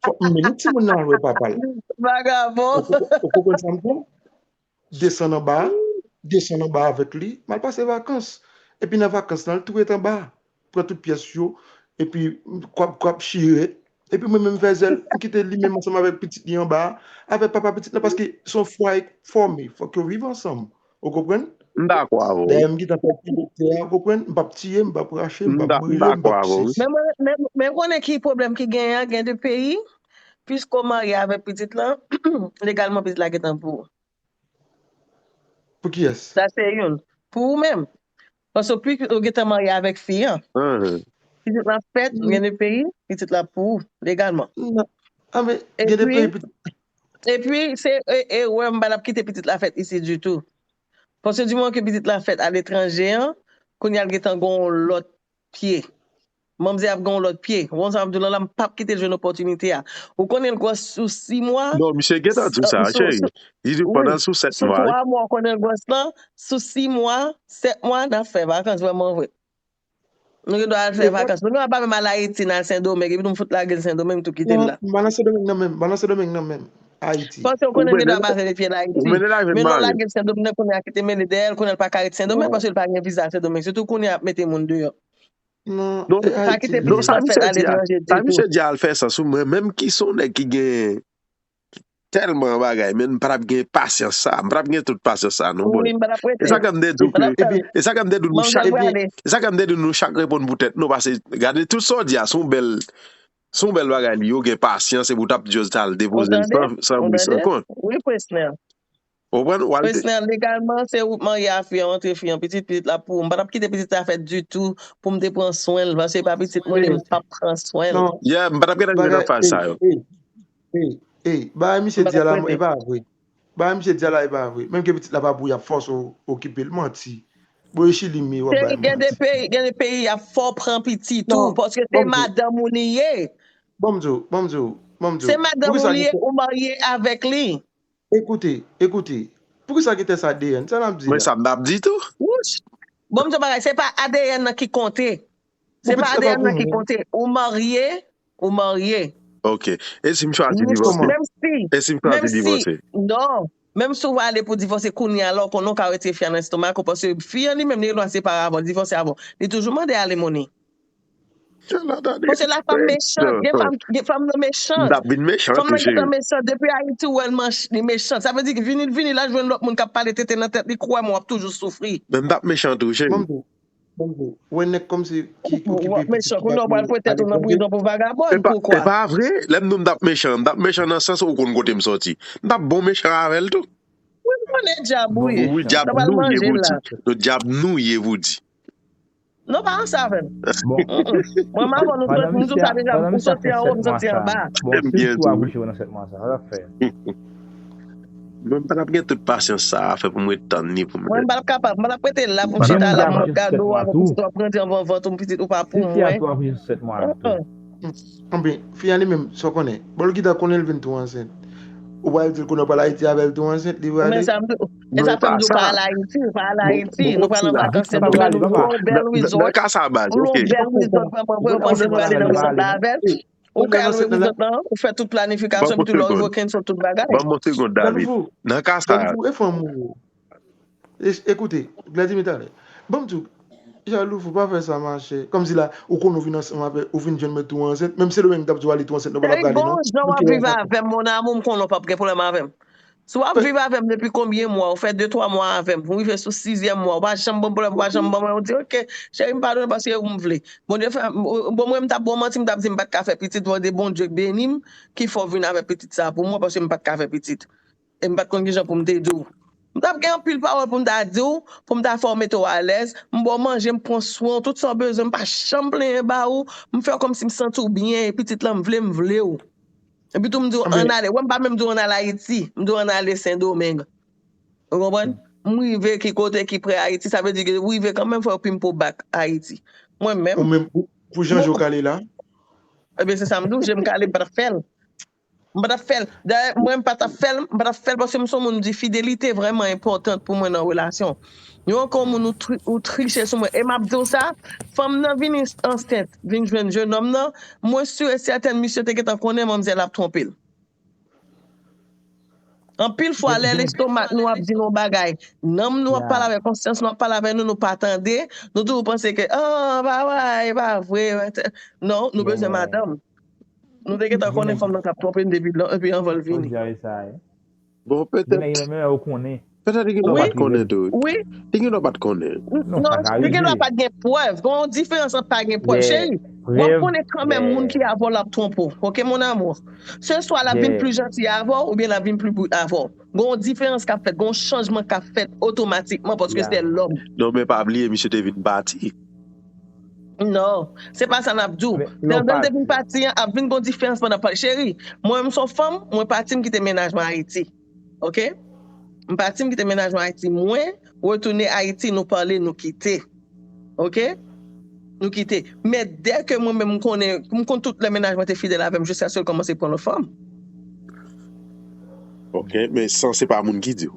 Fòk mennen timoun nan al wè papa l. Vagabon. Ou konprann sa m di w? Desann anba, desann anba avèk li, m al pase vakans. Epi nan vakans lan, li tou ret anba. Pran tout pyès yo, epi kwap, kwap, chire. Epi mwen menm fè zèl, m kite li menm ansanm avèk pitit li anba, avèk papa pitit lan, paske se yon fwaye k fòme, fòk yo viv ansanm. Ou konprann? M dakò avè w. Dayè, m gentan fè pi doktè a, ou konprann? M p ap tiye, m p ap rache, m p ap brile, m p ap sesi. Men, men, men, men konnen ki pwoblèm ki genyen an, gen de peyi, piske w marye avèk pitit lan, legalman pitit la gentan pou ou. Pou kiyès? Sa se youn. Pou ou menm. Paske w gentan marye avèk fi an. Pitit la fèt, gen de peyi, pitit la pou ou, legalman. Non. Ah, men, gen de peyi pitit. Epi, se e, e, wè, m pa t ap kite pitit la fèt isit ditou. Paske di moman ke pitit la fèt aletranje an, kounye a l gentan gen yon lòt pye. Manmzè ap gen yon lòt pye. Ou konn sa m ap di w lan la, m p ap kite l jwenn opòtinite a. Ou konnen l gwòs sou sis mwa. Non, misye gentan di w sa, cheri. Li di w pandan l sou sèt mwa. Sou twa mwa, ou konnen l gwòs lan. Sou sis mwa, sèt mwa, n ap fè vakans vrèman vre. Nou gen dwa al fè vakans. Nou pa menm al Ayiti, n al Sendomeng, epi nou fout lage l Sendomeng, tou kite l la. Non, m pa nan Sendomeng nan menm, m pa nan Sendomeng nan menm. Ayiti. Paske ou konnen gen dwa pa fè pye l Ayiti. Men nou lage l Sendomeng, kounye a kite mele dèyè l, kounye a l pa ka ret Sendomeng, paske l pa gen viza Sendomeng. Se tou kounye a ap mete moun deyò. Non, e Ayiti. Pa kite pitit la fèt aletranje ditou. Sa misye di a al fè sans wi, mwen menm ki se yon nèg ki gen tèlman bagay, men m pa t ap gen pasyans sa, m pa t ap gen tout pasyans sa non, bro. Wi, m pa t ap rete. E sa k fè m te di w ke, e sa k fè m te di w nou chak, e sa k fè m te di w nou chak reponn pou tèt nou, paske gade tout sa w di a, se yon bèl, se yon bèl bagay li, yo gen pasyans, epi w t ap just al depoze l san, san bri, san kont. Wi, Fresnel. Ou konprann? Fresnel, legalman, se ou k marye a fi an, antre fi an, pitit, pitit la pou ou. M pa t ap kite pitit la fèt ditou pou m te pran swen l, paske se pa pitit mwen, e m p ap pran swen l. Yeah, m pa t ap gentan rive nan faz sa yo. Ey, ey, bagay misye di a la, e pa vre. Bagay misye di a la, e pa vre. Menm ke pitit la pa pou ou, y ap fòse w okipe l, manti. Boye chili m ye, w ap bay manti. Gen de peyi, gen de peyi, y ap fè w pran pitit tou, paske se madanm ou li ye. Ban m di w, ban m di w, ban m di w. Se madanm ou li ye, ou marye avèk li. Ekoute, ekoute. Poukisa gen tès A D N? Sa n ap di la? Men sa m t ap di tou. Wouch! Bon, m di w bagay, se pa A D N nan ki konte. Se pa A D N nan ki konte. Ou marye, ou marye. Ok. E si m chwazi divòse? Menm si, e si m chwazi divòse? Non. Menm si w ale pou divòse kounye a la, ou konnen w ka retire fi a nan estomak ou, paske fi an li menm li gen dwa separe avan, divòse avan. Li toujou mande alimoni. Paske la fanm mechan, gen fanm, gen fanm nan mechan. M t ap vin mechan tou, cheri. Fanm nan gentan mechan. Depi Ayiti, ou wè l manch-, li mechan. Sa vle di, vini, vini la, jwenn lòt moun k ap pale tenten nan tèt li, kwè mwen, w ap toujou soufri. Men m t ap mechan tou, cheri. Bon, bon, bon. Wè nèg kòmsi ki okipe pitit li. W ap mechan, kounye a w pral fout tèt ou nan prizon pou vagabòn, pou kwa? E pa vre, lè m di w m t ap mechan, m t ap mechan nan sans ou konn kote m sòti. M t ap bon mechan avè l tou. konnen djab ou ye. Wi, djab nou ye, Voudi. Nou djab nou ye, Voudi. Non, pa ansanm avè m. Mwen, m avè nou, m di w sa deja, m soti anwo, m soti anba. Bon, si w tou akouche nan sèt mwa sa, sa fè. Mwen, m pa t ap gen tout pasyans sa a fè pou m ret tann li pou m. Mwen, m pa t ap kapab, m pa t ap rete la pou m chita la, m ap gade w avè pitit w ap grandi anvan vant ou, pitit ou pa pou mwen. Si fi a tou akouche sou sèt mwa la tou. Anben, fi a li menm, sa w konnen. Bòl ki ta konnen l vin tou ansent. Ou pral di l konnen w pral Ayiti avè l tou ansent, li prale. E sa fè m di w pa al Ayiti, ou pa al Ayiti. Nou pral nan vakans, se pou mwen, nou gon bèl resort. Nan ka sa baz, Nou ok. gon bèl resort, mwen, mwen, mwen panse pou ale nan resort la avè l. Ou ka al resort lan, ou fè tout planifikasyon, epi tou lè w rive w cancel tout bagay. Ban m yon segonn, David. Nan ka sa. Ban m di w, e fanm ou. E- Ekoute, Vladimir talè. Ban m di w, Jalou, fò pa fè sa, machè. Kòmsi la, ou konn ou vin ansanm avè, ou vin jwenn mwen tou ansent. Menm Sendomeng t ap di w ale tou ansent, nou pa t ap Ey, prale, bon non. jan w ap viv avè m, mon amour, m konnen w p ap gen pwoblèm avè m. Si w ap viv avè m depi konbyen mwa, ou fè de twa mwa avè m, ou rive sou sizyèm mwa, ou pa janm ban m pwoblèm, ou pa janm ban mwen, ou di, ok, cheri, m padone paske ou m vle. Bondye fè, bon, mwen, m t ap ba w manti, m t ap di m pa t ka fè pitit, mande Bondye beni m, ki fè w vin avè pitit sa pou mwen, paske m pa t ka fè pitit. E m pa t konn kijan pou m te di w. M t ap gen anpil pawòl pou m ta di w, pou m ta fè w mete w alèz. M ba w manje, m pran swen w, tout sa w bezwen, m pa janm plenyen ba ou. M fè w kòmsi m santi w byen, e pitit lan m vle, m vle w. Epi tou m di w ann ale. Wè, m pa menm di w ann al Ayiti, m di w ann ale Sendomeng. Ou konprann? M rive ki kote ki pre Ayiti, sa vle di ke ou rive kanmenm fò yo pimpe w back Ayiti. Mwen menm. Ou menm, pou, pou jan je w kale la? Ebyen, se sa m di w, je m kale, m pa t ap fè l. M pa t ap fè l. Dayè, mwen, m pa t ap fè l, m pa t ap fè l paske m se yon moun m di fidelite vrèman enpòtan pou mwen nan relasyon. Yon ankò moun ou, tri, ou triche sou mwen. E m ap di w sa, fanm nan vin ansent, vin jwenn jennonm nan, mwen si e sètèn misye te gentan konnen manmzèl ap twonpe l. Anpil fwa, lè lestomak nou ap di nou bagay, nanm nou ap pale avè konsyans nou ap pale avè nou, nou pa tande, nou toujou panse ke, ah, pa vre, e pa vre. Non, nou bezwen madanm. Nou te gentan konnen fanm nan t ap twonpe n depi lon, epi anvan l vini. Bon, petèt. Petèt li gen dwa pa t konnen tou. Wi. Li gen dwa pa t konnen. Non, li gen dwa pa t gen prèv. Gen yon diferans ant pa gen prèv, cheri. W ap konnen kanmenm moun ki avè w l ap twonpe w. Ok, mon amour? Se swa l ap vin pli janti avè w, oubyen l ap vin pli brut avè w. Gen yon diferans k ap fèt, gen yon chanjman k ap fèt otomatikman paske se lòm. Non, men pa bliye, misye te vin pati. Non, se pa sa n ap di w. Pandan l te vin pati an, ap vin gon diferans pandan pa. Cheri, mwen menm se yon fanm, mwen pati m kite mennaj mwen Ayiti. Ok? M pati m kite mennaj mwen Ayiti. Mwen, retounen Ayiti, nou pale, nou kite. Ok? Nou kite. Men dè ke mwen menm m konnen, m konn tout lè mennaj mwen te fidèl avè m jiskaske l kòmanse pran lòt fanm. Ok, men san se pa moun ki di w.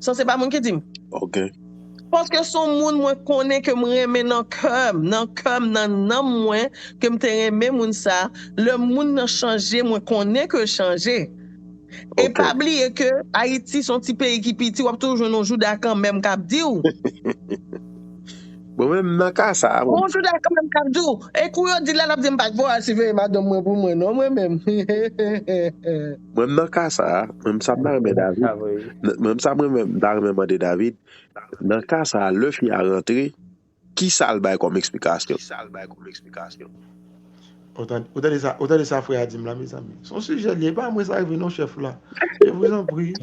San se pa moun ki di m. Ok. Paske se yon moun mwen konnen ke m renmen nan kè m, nan kè m, nan nanm mwen, ke m te renmen moun sa. Lè moun nan chanje, mwen konnen ke l chanje. E pa bliye ke Ayiti se yon ti peyi ki piti, w ap toujou jwenn yon jouda kanmenm k ap di w. Bon, menm nan ka sa a, bon. Yon jouda kanmenm k ap di w. E kou yo di l la, l ap di m pa t vle al siveye madanm mwen pou mwen, non, mwen menm. Mwen menm nan ka sa a, mwen menm sa m ta renmen David. Mwen menm sa mwen menm m ta renmen mande David. Nan ka sa a, lè fi a rantre, kisa l bay kòm eksplikasyon? Ou tande, ou tande sa, ou tande sa frè a di m la, mezanmi. Se yon sijè li ye, e pa mwen sa rive non, chèf la. Je vous en prie.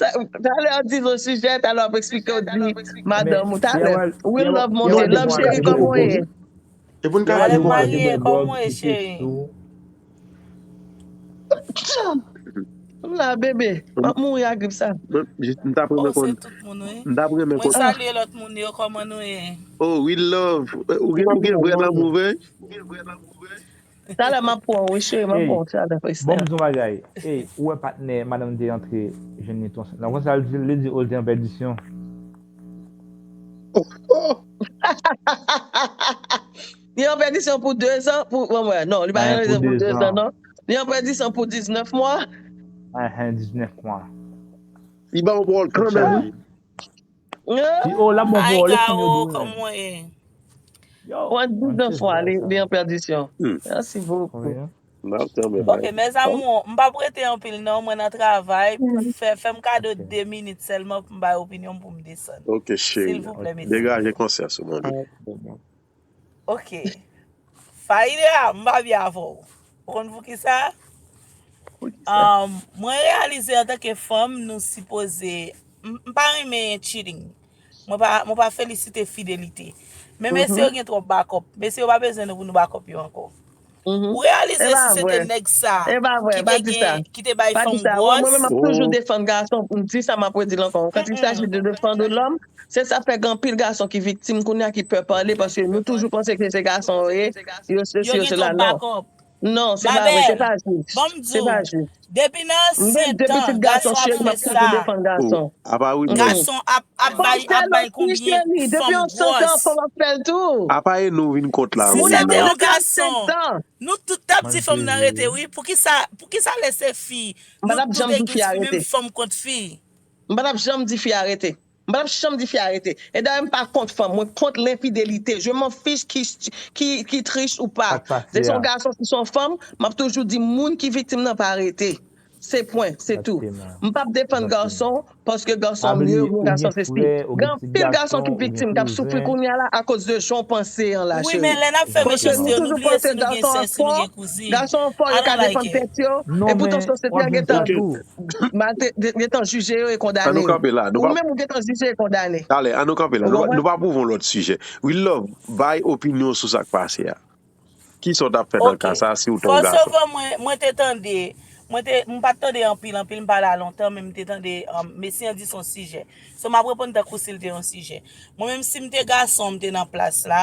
Talè w di se yon sijè, talè w ap eksplike w di madanm ou talè. Wi, love monte, love cheri, kòman w ye? E pou n ka pale kòman? Kòman w ye, cheri? M la, bebe. M ap mouri ak grip sa. M t ap renmen konn. M t ap renmen konn. Mwen salye lòt moun yo, kòman nou ye? Oh, we love. Ou gen, ou gen vrè lanmou, vre? Talè m ap pran w, wi, cheri, m ap pran w talè, Christian. Bon, m di yon bagay. Ey, ou wè patnè madanm te antre jwenn li tou ansent. Nan konsa, li di, li di, oh, li te an pèdisyon. Li an pèdisyon pou dezan, pou, bon, mwen, non, li pa an pèdisyon pou dezan, non. Li an pèdisyon pou diznèf mwa. Ahan, diznèf mwa. Li ba w pawòl kanmenm. Li, oh, l ap ba w pawòl, e fanm yo di. Kòman w ye? Pran diznèf fwa, li, li an pèdisyon. Merci beaucoup. M ap tann, Ok, mes amours, m p ap rete anpil non, mwen nan travay. Fè, fè m kado de minit sèlman pou m bay opinyon m pou m desann. Ok, cheri. Silvouplè, mesye. Degaje konsyans ou, mon bebe. Ok. Faïda, m pa byen avè w. Ou konn poukisa? Um, mwen reyalize antanke fanm, nou sipoze. M, m pa renmen cheating. Mwen pa, mwen pa felisite fidelite. Men mesye yo gen twòp bakòp. Mesye yo pa bezwen nou pou nou bakòp yo ankò. Ou reyalize si se te nèg sa ki te gen, ki te bay fanm gwòs. Mwen menm ap toujou defann gason, m di sa m ap redi l ankò. Quand il s'agit de défendre l'homme, se sa fè gen anpil gason ki viktim kounye a ki pè pale paske nou toujou panse ke se gason yo ye, yo sesi yo sela non. Non, se pa vre, se pa jis. Se pa jis. Depi nan ansyen tan, gason ap fè sa. Gason ap, ap bay, ap bay konbyen fanm gwòs. Apa e nou vin kont la? Si se te yon gason, nou tout t ap di fanm nan rete, wi. Poukisa, poukisa lè se fi, nou tout ekip fi, menm fanm kont fi? M pa t ap janm di fi a rete. M pa t ap janm di fi a rete. E dayè, m pa kont fanm, mwen kont lenfidelite. Je m'en fiche ki, ki, ki trich ou pa. Se yon gason, si se yon fanm, m ap toujou di moun ki viktim nan pa rete. Se pwen, se tou. M p ap defann gason, paske gason mye, yon gason se si. Gen anpil gason ki viktim, k ap soufri kounye a la akoz de jan w panse an la, cheri. Wi, men lè n ap fè mechanste, nou bliye si nou gen sè, si nou gen kouzin. Gason fò, yo ka defann tèt yo, epoutan sosyete a gentan mal te, de, gentan jije yo e kondane yo. Ou menm ou gentan jije e kondane. Talè, an nou kanpe la. Nou pa, nou pa pou yon lòt sijè. Real Love, bay opinyon sou sa k pase a. Kisa w t ap fè nan ka sa a si w te yon gason? Fòsevan, mwen, mwen te tande, mwen te, m pa t tande anpil, anpil, m pa la lontan, men m te tande, um, mesye an di se yon sijè. So, m ap reponn tankou si l te yon sijè. Mwen menm, si m te gason, m te nan plas la,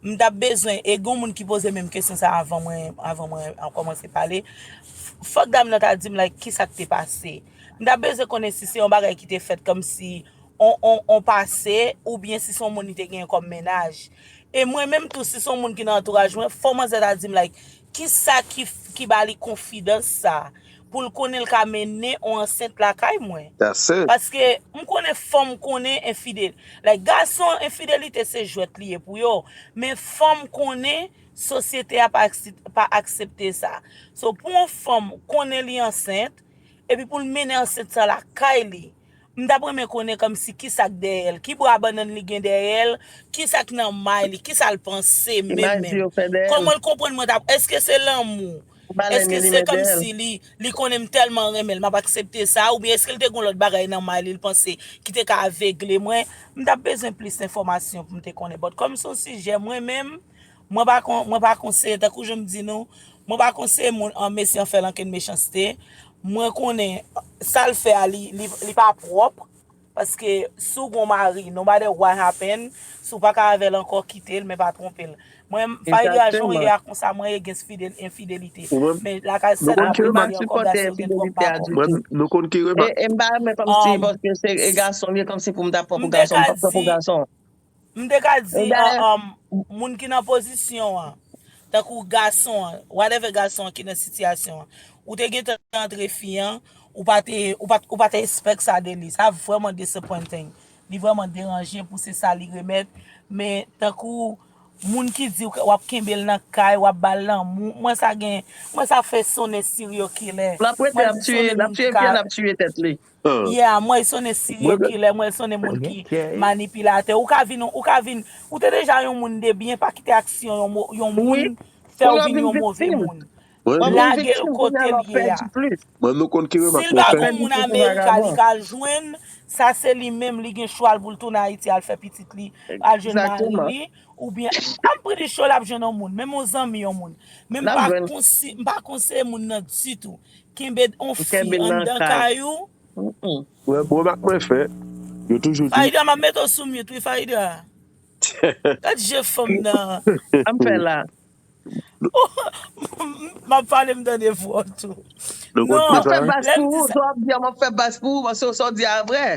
m t ap bezwen, e gen moun ki poze menm kesyon sa a avan mwen, avan mwen an kòmanse pale. F-, fòk dam nan ta di m, like, kisa k te pase. M t ap bezwen konnen si se yon bagay ki te fèt kòmsi on, on, on pase, oubyen si se yon moun li te genyen kòm mennaj. E mwen menm tou, si se yon moun ki nan antouraj mwen, fò manzè ta di m, like, kisa ki, ki ba li konfidans sa, pou l konnen l ka mennen on ansent lakay mwen. Paske m konnen fanm konnen enfidel. Like, gason, enfidelite se jwèt li ye pou yo. Men fanm konnen sosyete a pa aksep-, pa aksepte sa. So, pou yon fanm konnen li ansent, epi pou l mennen ansent sa lakay li, m t ap renmen konnen kòmsi kisa k dèyè l, ki bwa bannann li gen dèyè l, kisa k nan may li, kisa l panse menm menm. Kòman l konprann mwen t ap, èske se lanmou? Èske se kòmsi li, li konnen m tèlman renmen l, m ap aksepte sa, oubyen èske l te gen lòt bagay nan may li, l panse ki te ka avegle mwen? M t ap bezwen plis enfòmasyon pou m te konnen. But kòm se yon sijè, mwen menm, mwen pa kon-, mwen pa konseye, tankou jan m di nou, mwen pa konseye moun, an, mesye an fè l ankenn mechanste. Mwen konnen sa l fè a, li, li, li pa pwòp. Paske si w gon mari, no matter what happen, si w pa ka avè l ankò, kite l, men pa twonpe l. Mwen, Faride a jan w ye a konsa, mwen against fidel-, enfidelite. Men lakay sèl apre mari ankò, gason gen twòp bakòp. Nou konn ki remak. E m pa renmen kòmsi, paske se, e gason m ye, kòmsi pou m ta pran pou gason, m p ap pran pou gason. M te ka di, um, um, moun ki nan pozisyon an, tankou gason an, whatever gason an ki nan sitiyasyon an, ou te gentan antre fi an, ou pa te, ou pa, ou pa te expect sa de li. Sa vrèman disappointing. Li vrèman deranje pou se sa li remèt. Men tankou moun ki di w, w ap kenbe l nan kay, w ap ba l lanmou, mwen sa gen, mwen sa fè sonnen serial killer. L ap rete, l ap tiye, l ap tiye fi an, l ap tiye tèt li. Yeah, mwen sonnen serial killer, mwen sonnen moun ki manipilatè. Ou ka vin, ou ka vin, ou te deja yon moun de byen, pa kite aksyon yon mo-, yon moun fè w vin yon move moun. Lage l kote l ye a. Si l pa gon moun Amerika, li ka jwenn, sa se li menm, li gen chwa l pou l tounen Ayiti, al fè pitit li, al jwenn mari li, oubyen, I'm pretty sure l ap jwenn yon moun, menm yon zanmi yon moun. Men m pa konsi-, m pa konseye moun nan ditou. Kenbe on fi anndan kay ou. Mwen, mwen, mwen fè, yo toujou di. Farida, m ap mete w sou mute, wi, Farida. Gad je fanm nan. Sa m fè la? M ap pale, m tande vwa w tou. Non, m ap fè bas pou ou, sa w ap di a, m ap fè bas pou ou, paske sa w di a vrè.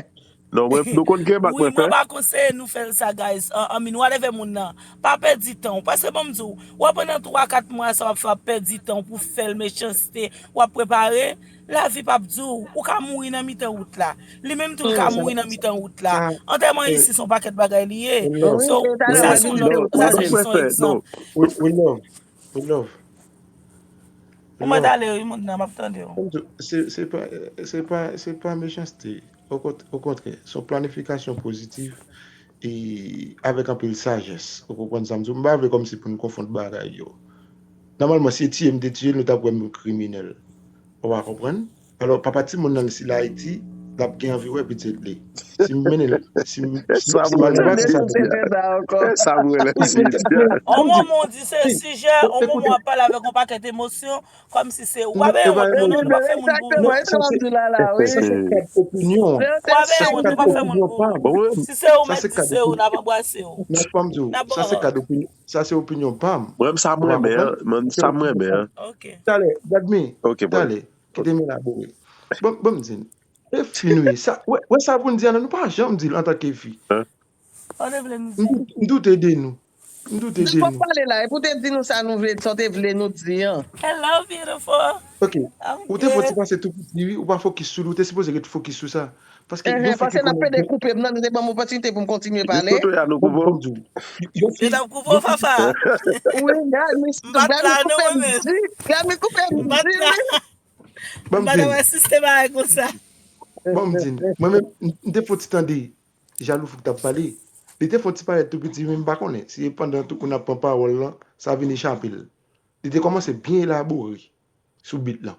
Non, mwen, nou konn ki remak mwen fè. Wi, mwen pa konseye nou fè l sa, guys. I mean, whatever moun nan. Pa pèdi tan w. Paske ban m di w, w ap pandan twa, kat mwa sa w ap fè, w ap pèdi tan w pou fè l mechanste, w ap prepare. Lavi p ap di w, ou ka mouri nan mitan wout la. Li menm tou, l ka mouri nan mitan wout la. Antèman isi se yon pakèt bagay li ye. So, sa se yon lòt, sa se jis yon egzanp. Ou mèt ale wi, moun nan, m ap tande w. Se, se pa, se pa, se pa mechanste. Okontrè, se yon planifikasyon pozitif e avèk anpil sajès. Ou konprann sa m di w? M pa vle kòmsi pou n konfonn bagay yo. Nòmalman, si e tiye m te tiye l, nou t ap wè m kriminèl. Ou pa konprann? Alò, papa timoun nan, si l Ayiti, l ap gen anvi wè pitit li. Si m mennen l, si m si m- Sa si m mwen al la nan se vakans ap Cynthia. Sa mwen la se Cynthia. On moman w di se sijè, on moman w ap pale avèk on pakèt emosyon, kòmsi se ou. Pa bay wont non, non, nou pa fè moun pou ou. Non, sa se, sa se kad opinyon. Pa bay wont, nou pa fè moun pou ou. Si se ou mèt di se ou, n ap anbrase w. N ap ban w. Sa se opinyon pa m. Mwen, sa mwen renmen an. Mwen, sa mwen renmen an. Talè, gad mi. Talè, kite m elabore. Bon, bon, m di n. E fi nou ye. Sa, wè, wè sa pou n di a la, nou pa janm di l antanke fi. M doute de nou. M doute de nou. Fòk pale la, epi w te di nou sa nou vle, sa w te vle nou di an. Hello, beautiful. Ok. Ou te fò ti pase tou piti, wi. Ou pa fokis sou li, ou te sipoze ret fokis sou sa. Paske yon fi ki konnen. Paske n ap pede koupe m nan, nou te ban m opòtinite pou m kontinye pale. Kote a nou koupe w? Yo t ap koupe w, Fafa. Wi, gad, mi koupe m di. Gad, mi koupe m di, wi. M pa t ap asiste bagay konsa. Bon, m di n, mwen menm, m te fon ti tande Jalou Fou k t ap pale. Li te fon ti parèt tou piti, men m pa konnen si e pandan tout moun ap pran pawòl lan, sa vin echape l. Li te kòmanse byen elabore sou beat lan.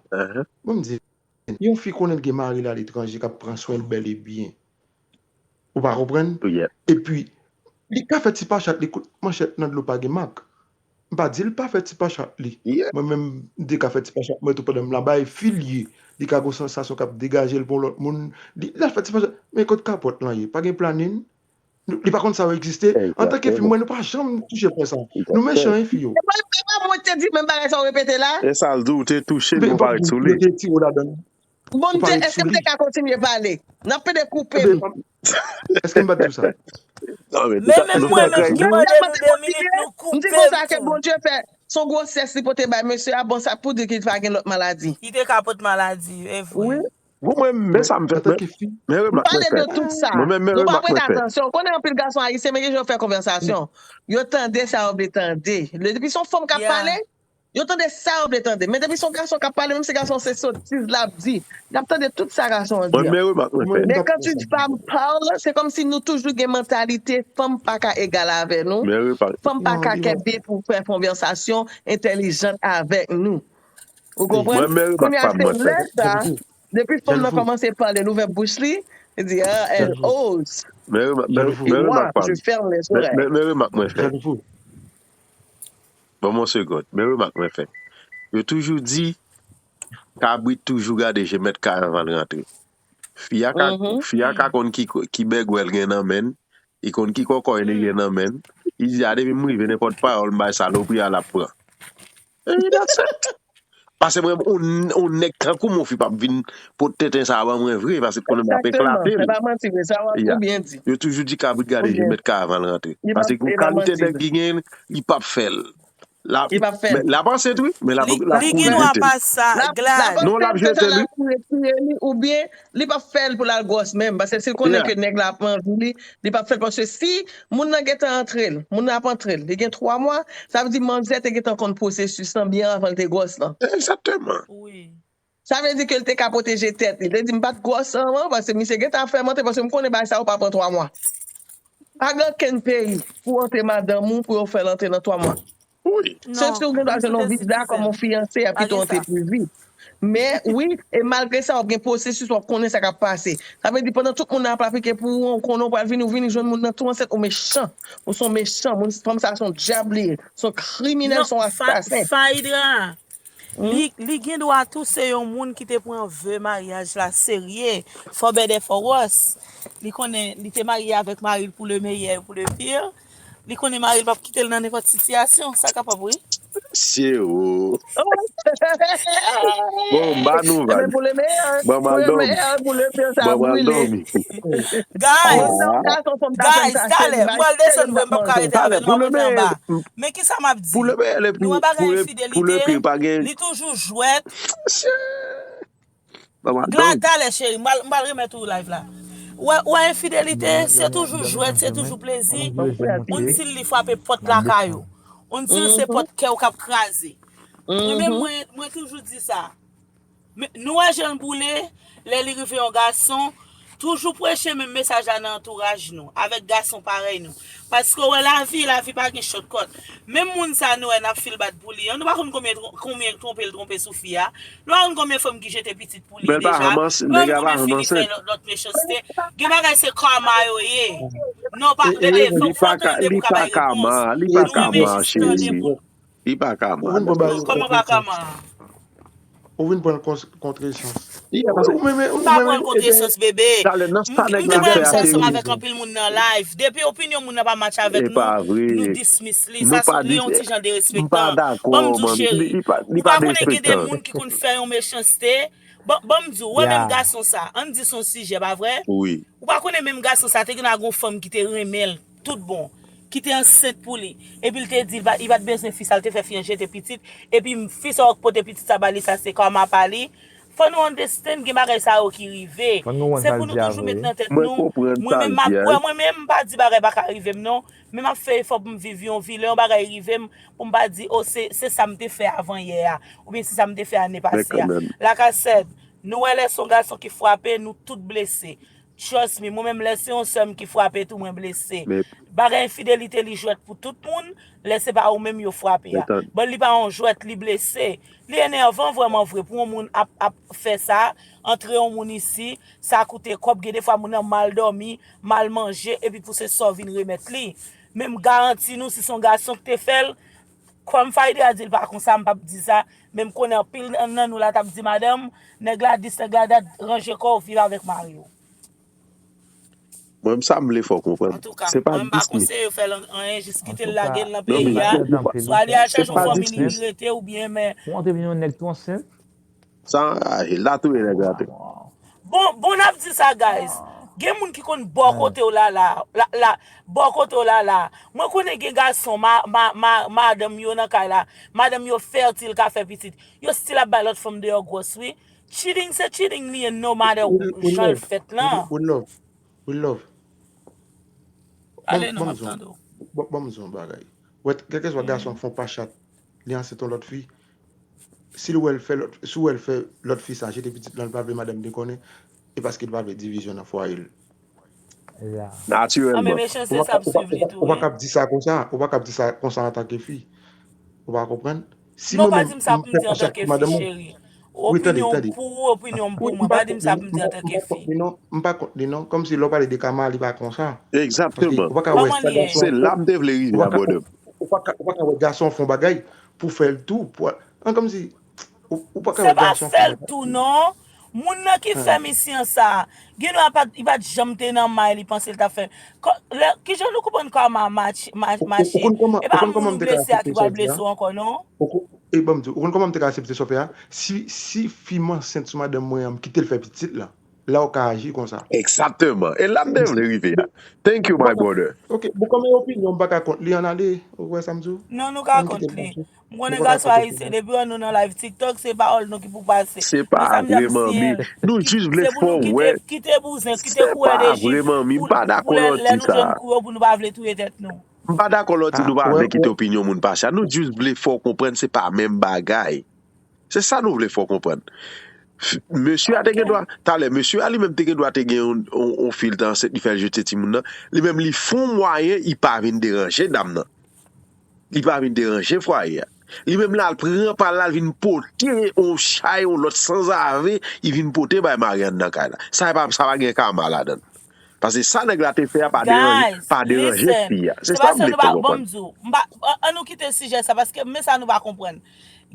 Bon, m di, yon fi konnen l gen mari l aletranje k ap pran swen l bèl e byen. Ou pa konprann? Epi, li ka fè ti pachat, li kout manchèt nan dlo pa gen mak. M pa di l pa fè ti pachat li. Mwen menm, m te ka fè ti pachat mwen tou pandan m la bay fi l ye. Li ka gon sansasyon k ap degaje l pou yon lòt moun. Li, l al fè ti pachat. Men kot kapòt lan ye? Pa gen planin? Li pa konn sa yo egziste? Antanke fi, mwen, nou pa janm touche pwen sa. Nou mechan, wi, fi yo. E pa, e pa mwen ki te di menm bagay sa w repete la? E sa l di w te touche l, ou parèt sou li. Yo te tire w ladan l. Bon, m te, èske m te ka kontinye pale? N ap pede koupe m. Èske m pa t di w sa? Men menm mwen menm ki mande nou de minit, nou koupe m tou. M di konsa ke Bondye fè, se yon gwosès li pote bay mesye a, bon, sa pou di ki pa gen lòt maladi. Li te ka pot maladi, e vre. Bon, mwen, men sa m fè, men, men remak mwen fè. Mwen menm, men remak mwen fè. Ou konnen anpil gason ayisyen, men gen jan yo fè konvèsasyon. Yo tande sa yo vle tande. Depi se yon fanm k ap pale, yo tande sa yo vle tande. Men depi se yon gason k ap pale, menm si gason se sotiz l ap di, y ap tande tout sa gason an di an. Men quand une femme parle, se kòmsi nou toujou gen mantalite fanm pa ka egal avè nou. Fanm pa ka kenbe pou fè konvèsasyon entèlijan avèk nou. Ou konprann? Kounye a se lè sa, depi fanm nan kòmanse pale, l ouvè bouch li, li di, ah, elle ose. Moi, je ferme les oreilles. Men remak mwen fè. Ban m yon segond. Men remak mwen fè. Yo toujou di, kabrit toujou gade je mèt kay anvan l rantre. Fi a ka, fi a ka konn ki, ki bègwè l gen nan men l, li konn ki kòkòy li gen nan men l. Li di, a, depi m rive, nenpòt pawòl m bay salopri a, l ap pran. Epi that's it. Pase mwen, yon nèg tankou m, yon fi p ap vin pot tenten sa a ban mwen vre, paske konnen m ap eklate l. Yo toujou di kabrit gade je mèt kay avan l rantre. Paske gon kalite nèg li gen, li p ap fè l. Li p ap fè l. L ap ansent wi, men l ap kouri jete l. Non, l ap jete l wi. Oubyen li p ap fè l pou l al gwòs menm, paske si l konnen ke nèg la ap anvi li, li p ap fè l, paske si moun nan gentan antre l, moun nan ap antre l, li gen twa mwa, sa vle di manzè te gentan konn pwosesis lan byen avan l te gwòs lan. Egzakteman. Sa vle di ke l te ka pwoteje tèt li. Li te di, m pa t gwòs anvan, paske misye gentan ap fèmante, paske m konnen bagay sa yo pa pran twa mwa. Pa gen okenn peyi pou antre madanm ou pou yo fè l antre nan twa mwa. Se si w gen dwa jwenn yon viza kòm yon fiyanse, y ap kite w antre pi vit. Men, wi, e malgre sa, w ap gen pwosesis, w ap konnen sa k ap pase. Sa vle di, pandan tout moun nan ap aplike pou ou, ou konnen w pral vini, ou vini jwenn moun nan tou ansent, ou mechan. Ou se yon mechan, moun, fanm sa a se yon dyab li ye, se yon kriminèl, se yon asasen. Faidra, li, li gen dwa tou se yon moun ki te pran ve maryaj la serye, for better, for worse. Li konnen, li te marye avèk mari l pou le meilleur, pou le pire. Li konnen mari l p ap kite l nan nenpòt sitiyasyon. Sa kapab, wi. Mesye o. Bon, m ba nou vag. Ban m al dòmi. Ban m al dòmi. Guys, guys, talè, m pral desann vre, m p ap ka rete avè nou, m ap rete anba. Men kisa m ap di? Nou wè bagay enfidelite, li toujou jwèt. Glad, talè cheri, m pral, m pral remèt ou live la. Wè, wè, enfidelite, se toujou jwèt, se toujou plezi. Yon ti li frape pòt lakay ou. Yon ti se pòt kè w k ap kraze. Mwen menm, mwen, mwen toujou di sa. Men, nou wè jan l boule, lè li rive yon gason, Toujou preche menm mesaj la nan antouraj nou, avèk gason parèy nou. Paske w wè lavi, lavi pa gen shortcut. Menm moun sa nou wè n ap feel bad pou li an, nou pa konn konbyen, konbyen twonpe l twonpe sou fi a. Nou pa konn konbyen fanm ki jete pitit pou li deja. Nou pa konn konbyen fi ki fè lòt, lòt mechanste. Gen bagay se karma yo ye. Non, pa, bebe, fòk, fòk tande pou ka bay repons. Nou mechanste tande pou. Li pa karma. Kòman pa karma? Ou vin pran l kontresans. Ou menm, ou pa pran l kontresans, bebe. M te pran l ansanm avèk anpil moun nan live. Depi opinyon moun nan pa match avèk nou, nou dismiss li. Sa se yon ti jan derespektan. Ban m di w, cheri. Ou pa konnen gen de moun ki konn fè yon mechanste. Ban m di w, wè menm gason sa, ann di se yon sijè, pa vre? Ou pa konnen menm gason sa te gen dwa gen yon fanm ki te renmen l tout bon, ki te ansent pou li, epi l te di li pa t bezwen fi sa, l te fè fi an jete pitit, epi fi sa a k pote pitit sa ba li, sa se karma pa li. Fò nou understand gen bagay sa yo ki rive. Se pou nou toujou met nan tèt nou. Mwen menm m ap wè, mwen menm m pa di bagay pa ka rive m non, men m ap fè efò pou m viv yon vi, lè yon bagay rive m, pou m pa di o se, se sa m te fè avan yè a, oubyen se sa m te fè ane pase a. Lakasèt, nou wè lè se yon gason ki frape, nou tout blese. Trust me, mwen menm lè se yon sè m ki frape tou mwen blese. Bagay enfidelite li jwèt pou tout moun, lè se pa ou menm yo frape a. Bon, li pa yon jwèt, li blese. Li enèvan vrèman vre pou yon moun ap, ap fè sa, antre yon moun isi, sa koute kòb, gen defwa moun nan mal dòmi, mal manje, epi pou se sa w vin remèt li. Men m garanti nou, si se yon gason ki te fè l, kòm Fayde a di l pa konsa, m p ap di sa, men m konnen anpil nan nou la t ap di madanm, nèg la dis, nèg la dat, ranje kò w, viv avèk mari w. Mwen, sa m vle fè w konprann. Se pa dis mi. Antouka, mwen m pa konseye yo fè l anyen, jis kite l lage l nan peyi a. Swa li al chèche yon fanmi li, li rete, oubyen, men. Ou antre vin yon nèg tou ansent? Sa, l ta touye nèg la tou. Bon, bon, n ap di sa, guys. Gen moun ki konn bò kote w la la, la, la, bò kote w la la. Mwen konnen gen gason, ma, ma, ma, madanm yo nan kay la, madanm yo fètil, ka fè pitit. Yo still ap bay lòt fanm deyò gwòs, wi. Cheating se cheating li ye no matter jan l fèt lan. With love, with love. Ale non, m ap tande w. Ban m di w yon bagay. Wè, kèlkeswa gason k fè yon pa chat, li ansent yon lòt fi, si l wè l fè lòt, si w wè l fè lòt fi sa, jete pitit lan, l pa vle madanm li konnen, e paske l pa vle divizyon nan fwaye l. Natirèlman. Ou pa kab di sa konsa, ou pa kab di sa konsa antanke fi. Ou pa konprann? Si mwen menm m fè konsa pou madanm mwen, wi, tande, tande. Wi, m pa kont li non, m pa kont li non. Kòmsi lè w pale de kama, li pa konsa. Egzakteman. Se la m te vle rive a, brother. Ou pa ka wè gason fè yon bagay pou fè l tou. An, kòmsi, ou pa ka wè gason fè yon bagay. Se pa fè l tou non. Moun nan ki fè misyon sa, gen dwa pa t, li pa t janm te nan may li panse l t ap fè. Kijan nou konprann kòman mache? E pa moun ou blese a ki pral blese w ankò non. E ban m di w, ou konn kòman m te ka aksepte sa w fè a? Si, si fi m ansent sou madanm mwen an, m kite l fè pitit la, la w ka aji konsa. Egzakteman. E la m te vle rive a. Thank you, my brother. Ok, bon, kòm e opinyon, m pa ka kont li, ann ale. Ou wè sa m di w? Non, nou ka kont li. M konnen gason ayisyen, depi wè nou nan live TikTok, se pawòl nou ki pou pase. Se pa vreman, men nou jis vle fè w wè. Kite bouzen, kite kourè de jip pou lè nou jwenn kou yo pou nou pa vle touye tèt nou. M pa dakò lè w di nou pa vle kite opinyon moun pase a. Nou jis vle fè w konprann se pa menm bagay. Se sa nou vle fè w konprann. Mesye a te gen dwa, talè, mesye a li menm te gen dwa te gen yon, yon, yon fi l te ansent, li fè l jete timoun nan. Li menm li fè yon mwayen, li pa vin deranje dam nan. Li pa vin deranje fwaye a. Li menm l al pran pa l, l al vin pote yon chay, yon lòt sanzave, li vin pote bay Marianne nan kay la. Sa pa, sa pa gen kama ladan l. Paske sa nèg la te fè a pa deranje, pa deranje fi a. Se sa m vle fè w konprann. Guys, listen. Se pa sa nou pa, ban m di w, m pa, an, an nou kite sijè sa, paske men sa nou pa konprann.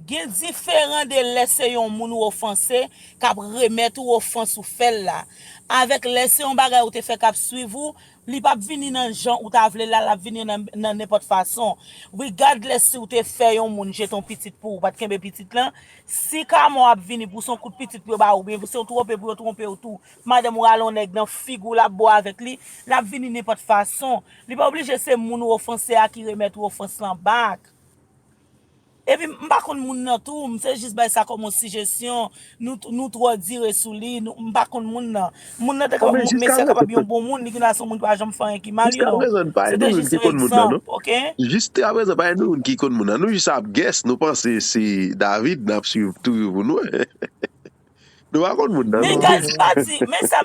Gen diferan de lè se yon moun ou ofanse k ap remèt ou ofans ou fè l la, avèk lè se yon bagay ou te fè k ap swiv ou, li p ap vini nan jan ou ta vle l la, l ap vini nan, nan nenpòt fason. Regardless si w te fè yon moun jete yon pitit pou ou, pa t kenbe pitit lan, si kama w ap vini pou se yon kout pitit pou yo ba ou, oubyen pou se yon twonpe pou yo twonpe w tou, madanm ou rale yon nèg nan figi w, l ap bo avèk li, l ap vini nenpòt fason. Li pa oblije se moun ou ofanse a ki remèt ou ofans lan back. Epi m pa konn moun nan tou, m se jis bay sa kòm yon sijesyon, nou, nou twò dire sou li, nou, m pa konn moun nan. Moun nan te ka, mesye a kapab yon bon moun, li gen dwa se yon moun ki pa janm fè anyen ki mal, you know. Se te jis yon egzanp, oke? Jiskaprezan, pa gen moun ki konn moun nan. Nou jis ap guess, nou panse se David n ap swiv toujou pou nou wè. Nou pa konn moun nan non. Men guys, m pa di, men sa,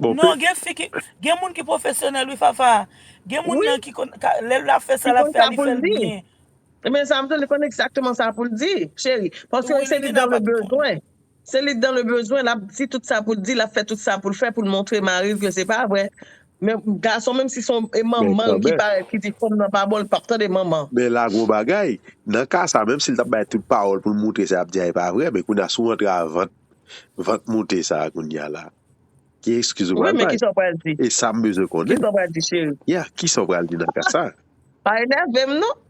Non, gen fi ki, gen moun ki pwofesyonèl, wi, Fafa. Gen moun nan ki konn, lè l ap fè sa, l ap fè, li fè l byen. Men sa m di w, li konn egzakteman sa pou l di, cheri. Paske se li dan le bezwen. Se li dan le bezwen, l ap di tout sa pou l di, l ap fè tout sa pou l fè, pou l montre mari l ke se pa vre. Men gason, menm si se yon manman l ki parèt, ki di fanm nan pa bon, l p ap tande manman. Men la, gwo bagay, nan ka sa, menm si l t ap bay tout pawòl pou l moutre sa y ap di a e pa vre, men kounye a, si w antre a vant, vant moute sa a kounye a la. Ki eskiz ou pral bay? E sa m bezwen konnen. Kisa w pral di, cheri? Yeah, kisa w pral di nan ka sa? Pa enève m, non.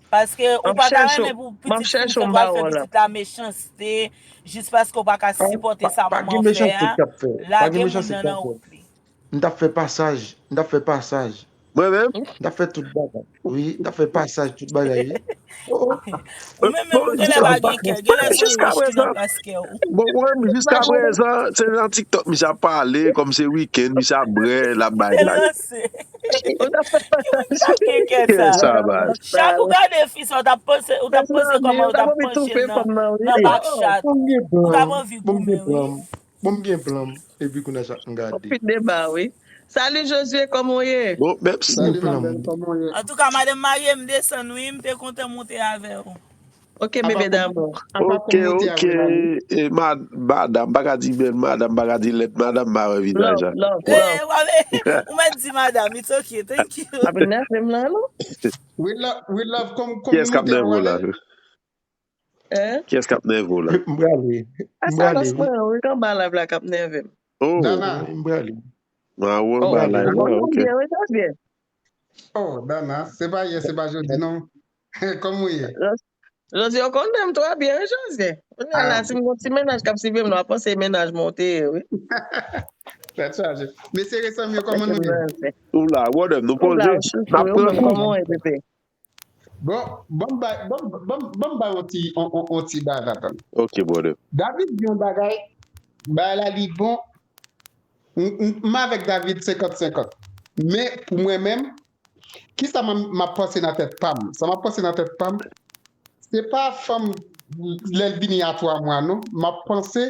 Paske ou pa ta renmen pou pitit fi sa pral fè pitit la mechanste, jis paske ou pa ka sipòte sa manman fè a, lage moun nan nan wout li. M t ap fè pasaj, m t ap fè pasaj. Mwen menm? M t ap fè tout bagay. Wi, m t ap fè pasaj tout bagay, wi. Ou menm menm ou genlè pa gen kè, genlè se yon wich ki nan kras kè w. Bon, mwen menm, jiska prezan, se nan TikTok misye ap pale, kòm se wikenn, misye ap bwè, l ap bay blag. Ou ta fè pa sa. Ki moun ki gen kè sa? Chak ou gade fi sa, ou ta panse, ou ta panse kòman ou ta panche nan, nan bak chat. Ou ta anvi goumen, wi. Bon, m gen plan m. Epi kounye a sa m gade. Pi deba, wi. Salut Josué, kòman w ye? Bon, mèsi. Salut ma belle, kòman w ye? Antouka, madanm marye m desann, wi, m te kontan monte avè w. Ok, bebe damou. Ok, ok. E, mad, madanm, m pa ka di bèl madanm, m pa ka di lèd madanm, m pa wè vizaj la. Love, love, love. Ou mèt di madanm, it's ok, thank you. Ap nève m la, non? We love, we love, kòm, kòm Kiyès k ap nève w la? Kiyès k ap nève w la? M prale. M prale, wi. Mwen, wi, anba live la k ap nève m. Oh. Dana. M prale. Mwen, wi, anba live la, ok. Oh, Dana, se pa yè, se pa jodi, non. Kòman w ye? Jodi, ou konnen m twò byen, wi, Jodi. Kounye a la, si m gon ti mennaj k ap swiv m, nou ap panse e mennaj mwen w te ye, wi. Tèt chaje. Mesye Resanm yo, kòman nou ye? Ou la, brother, nou poze. N ap pran kou. Kòman w ye, bebe? Bon, ban m bay, ban m, ban m, ban m bay yon ti, yon, yon, yon ti bagay la, tann. Ok, brother. David di yon bagay, bagay la li bon. M, m, m avèk David senkant senkant. Men, pou mwen menm, kisa m, m ap panse nan tèt pa m? Sa m ap panse nan tèt pa m, se pa fanm lè l vini a twa mwa, non. M ap panse,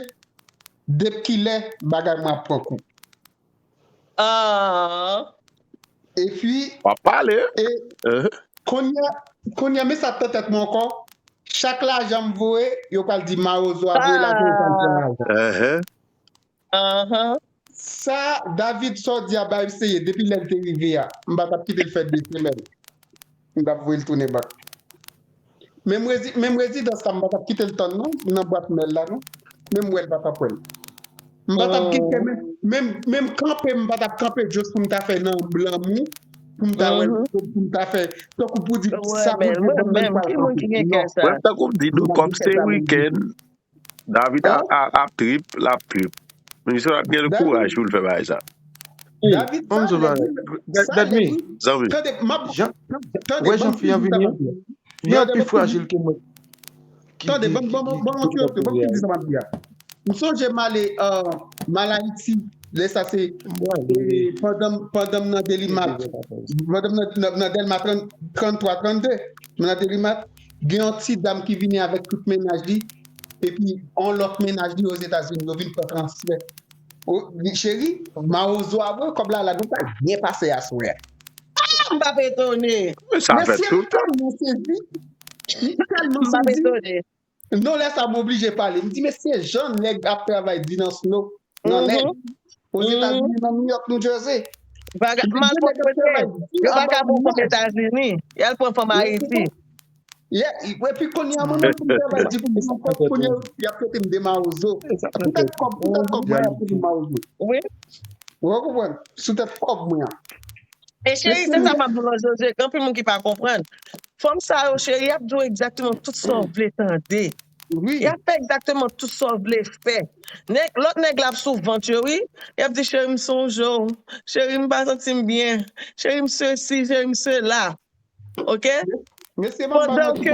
depi kilè bagay mwen ap pran kou. Ah. Epi. W ap pale. E kounye a, kounye a, men sa t nan tèt mwen ankò. Chak lajan m voye, yo pral di mawozo a voye lajan, yo pral pran lajan. Sa David, sa w di a, bay seye, depi lè l te rive a, m pa t ap kite l fè de semèn. M t ap voye l tounen bak. Menm rezi, menm rezidans la, m pa t ap kite l tann non, nan bwat mèl la non. Menm wè l pa t ap wè l. M pa t ap gen kè menm, menm, menm kanpe, m pa t ap kanpe just pou m ta fè nan lanmou, pou m ta wè l, pou m ta fè, tankou pou di sa Bondye ban m nan l pral kanpe. Non. Mwen tankou m di nou, kòm se wikenn, David ap trip, l ap trip. Men misye ap gen kouraj pou l fè bagay sa. David, sa vle di, sa vle di, tande, m ap, tande, ban m fini sa m ap di a. Tande, ban m fini, tande, ban m, ban m, ban m kontinye, ban m fini sa m ap di a. M sonje m ale, m al Ayiti, lè sa se, pandan, pandan m nan Delimat, pandan m nan, nan, nan Dèlma trant, tranntwa, trannde, m nan Delimat, gen yon ti dam ki vini avèk tout mennaj li, epi yon lòt mennaj li Ozetazini, yo vin pran transfè. Cheri, mawozo a voye kòb la la, nou pral byen pase aswè a. Ah, m p ap etone. Mesye, m tèlman sezi. M tèlman sezi. Non, lè sa a m oblije pale. M di, mesye, jan nèg ap travay di nan snow, nan nèj. Ozetazini, nan New York, New Jersey. M di, jan nèg ap travay di anba nèj. Yo pa ka pran fanm Etazini. Y al pran fanm Ayiti. Yeah, epi kounye a mwen menm pou m travay di pou m gen yon kòb, kounye a y ap trete m de mawozo. Sou tèt kòb, sou tèt kòb mwen y ap trete m mawozo. Wi. Ou konprann? Sou tèt kòb mwen an. E cheri, se sa m ap di w lan, Jose, gen anpil moun ki pa konprann. Fanm sa yo, cheri, y ap di w egzakteman tout sa w vle tande. Y ap fè egzakteman tout sa w vle fè. Nèg, lòt nèg la ap sou vant yo, wi. Y ap di, cheri, m sonje w. Cheri, m pa santi m byen. Cheri, m sesi, cheri, m sela. Oke? Pandan ke,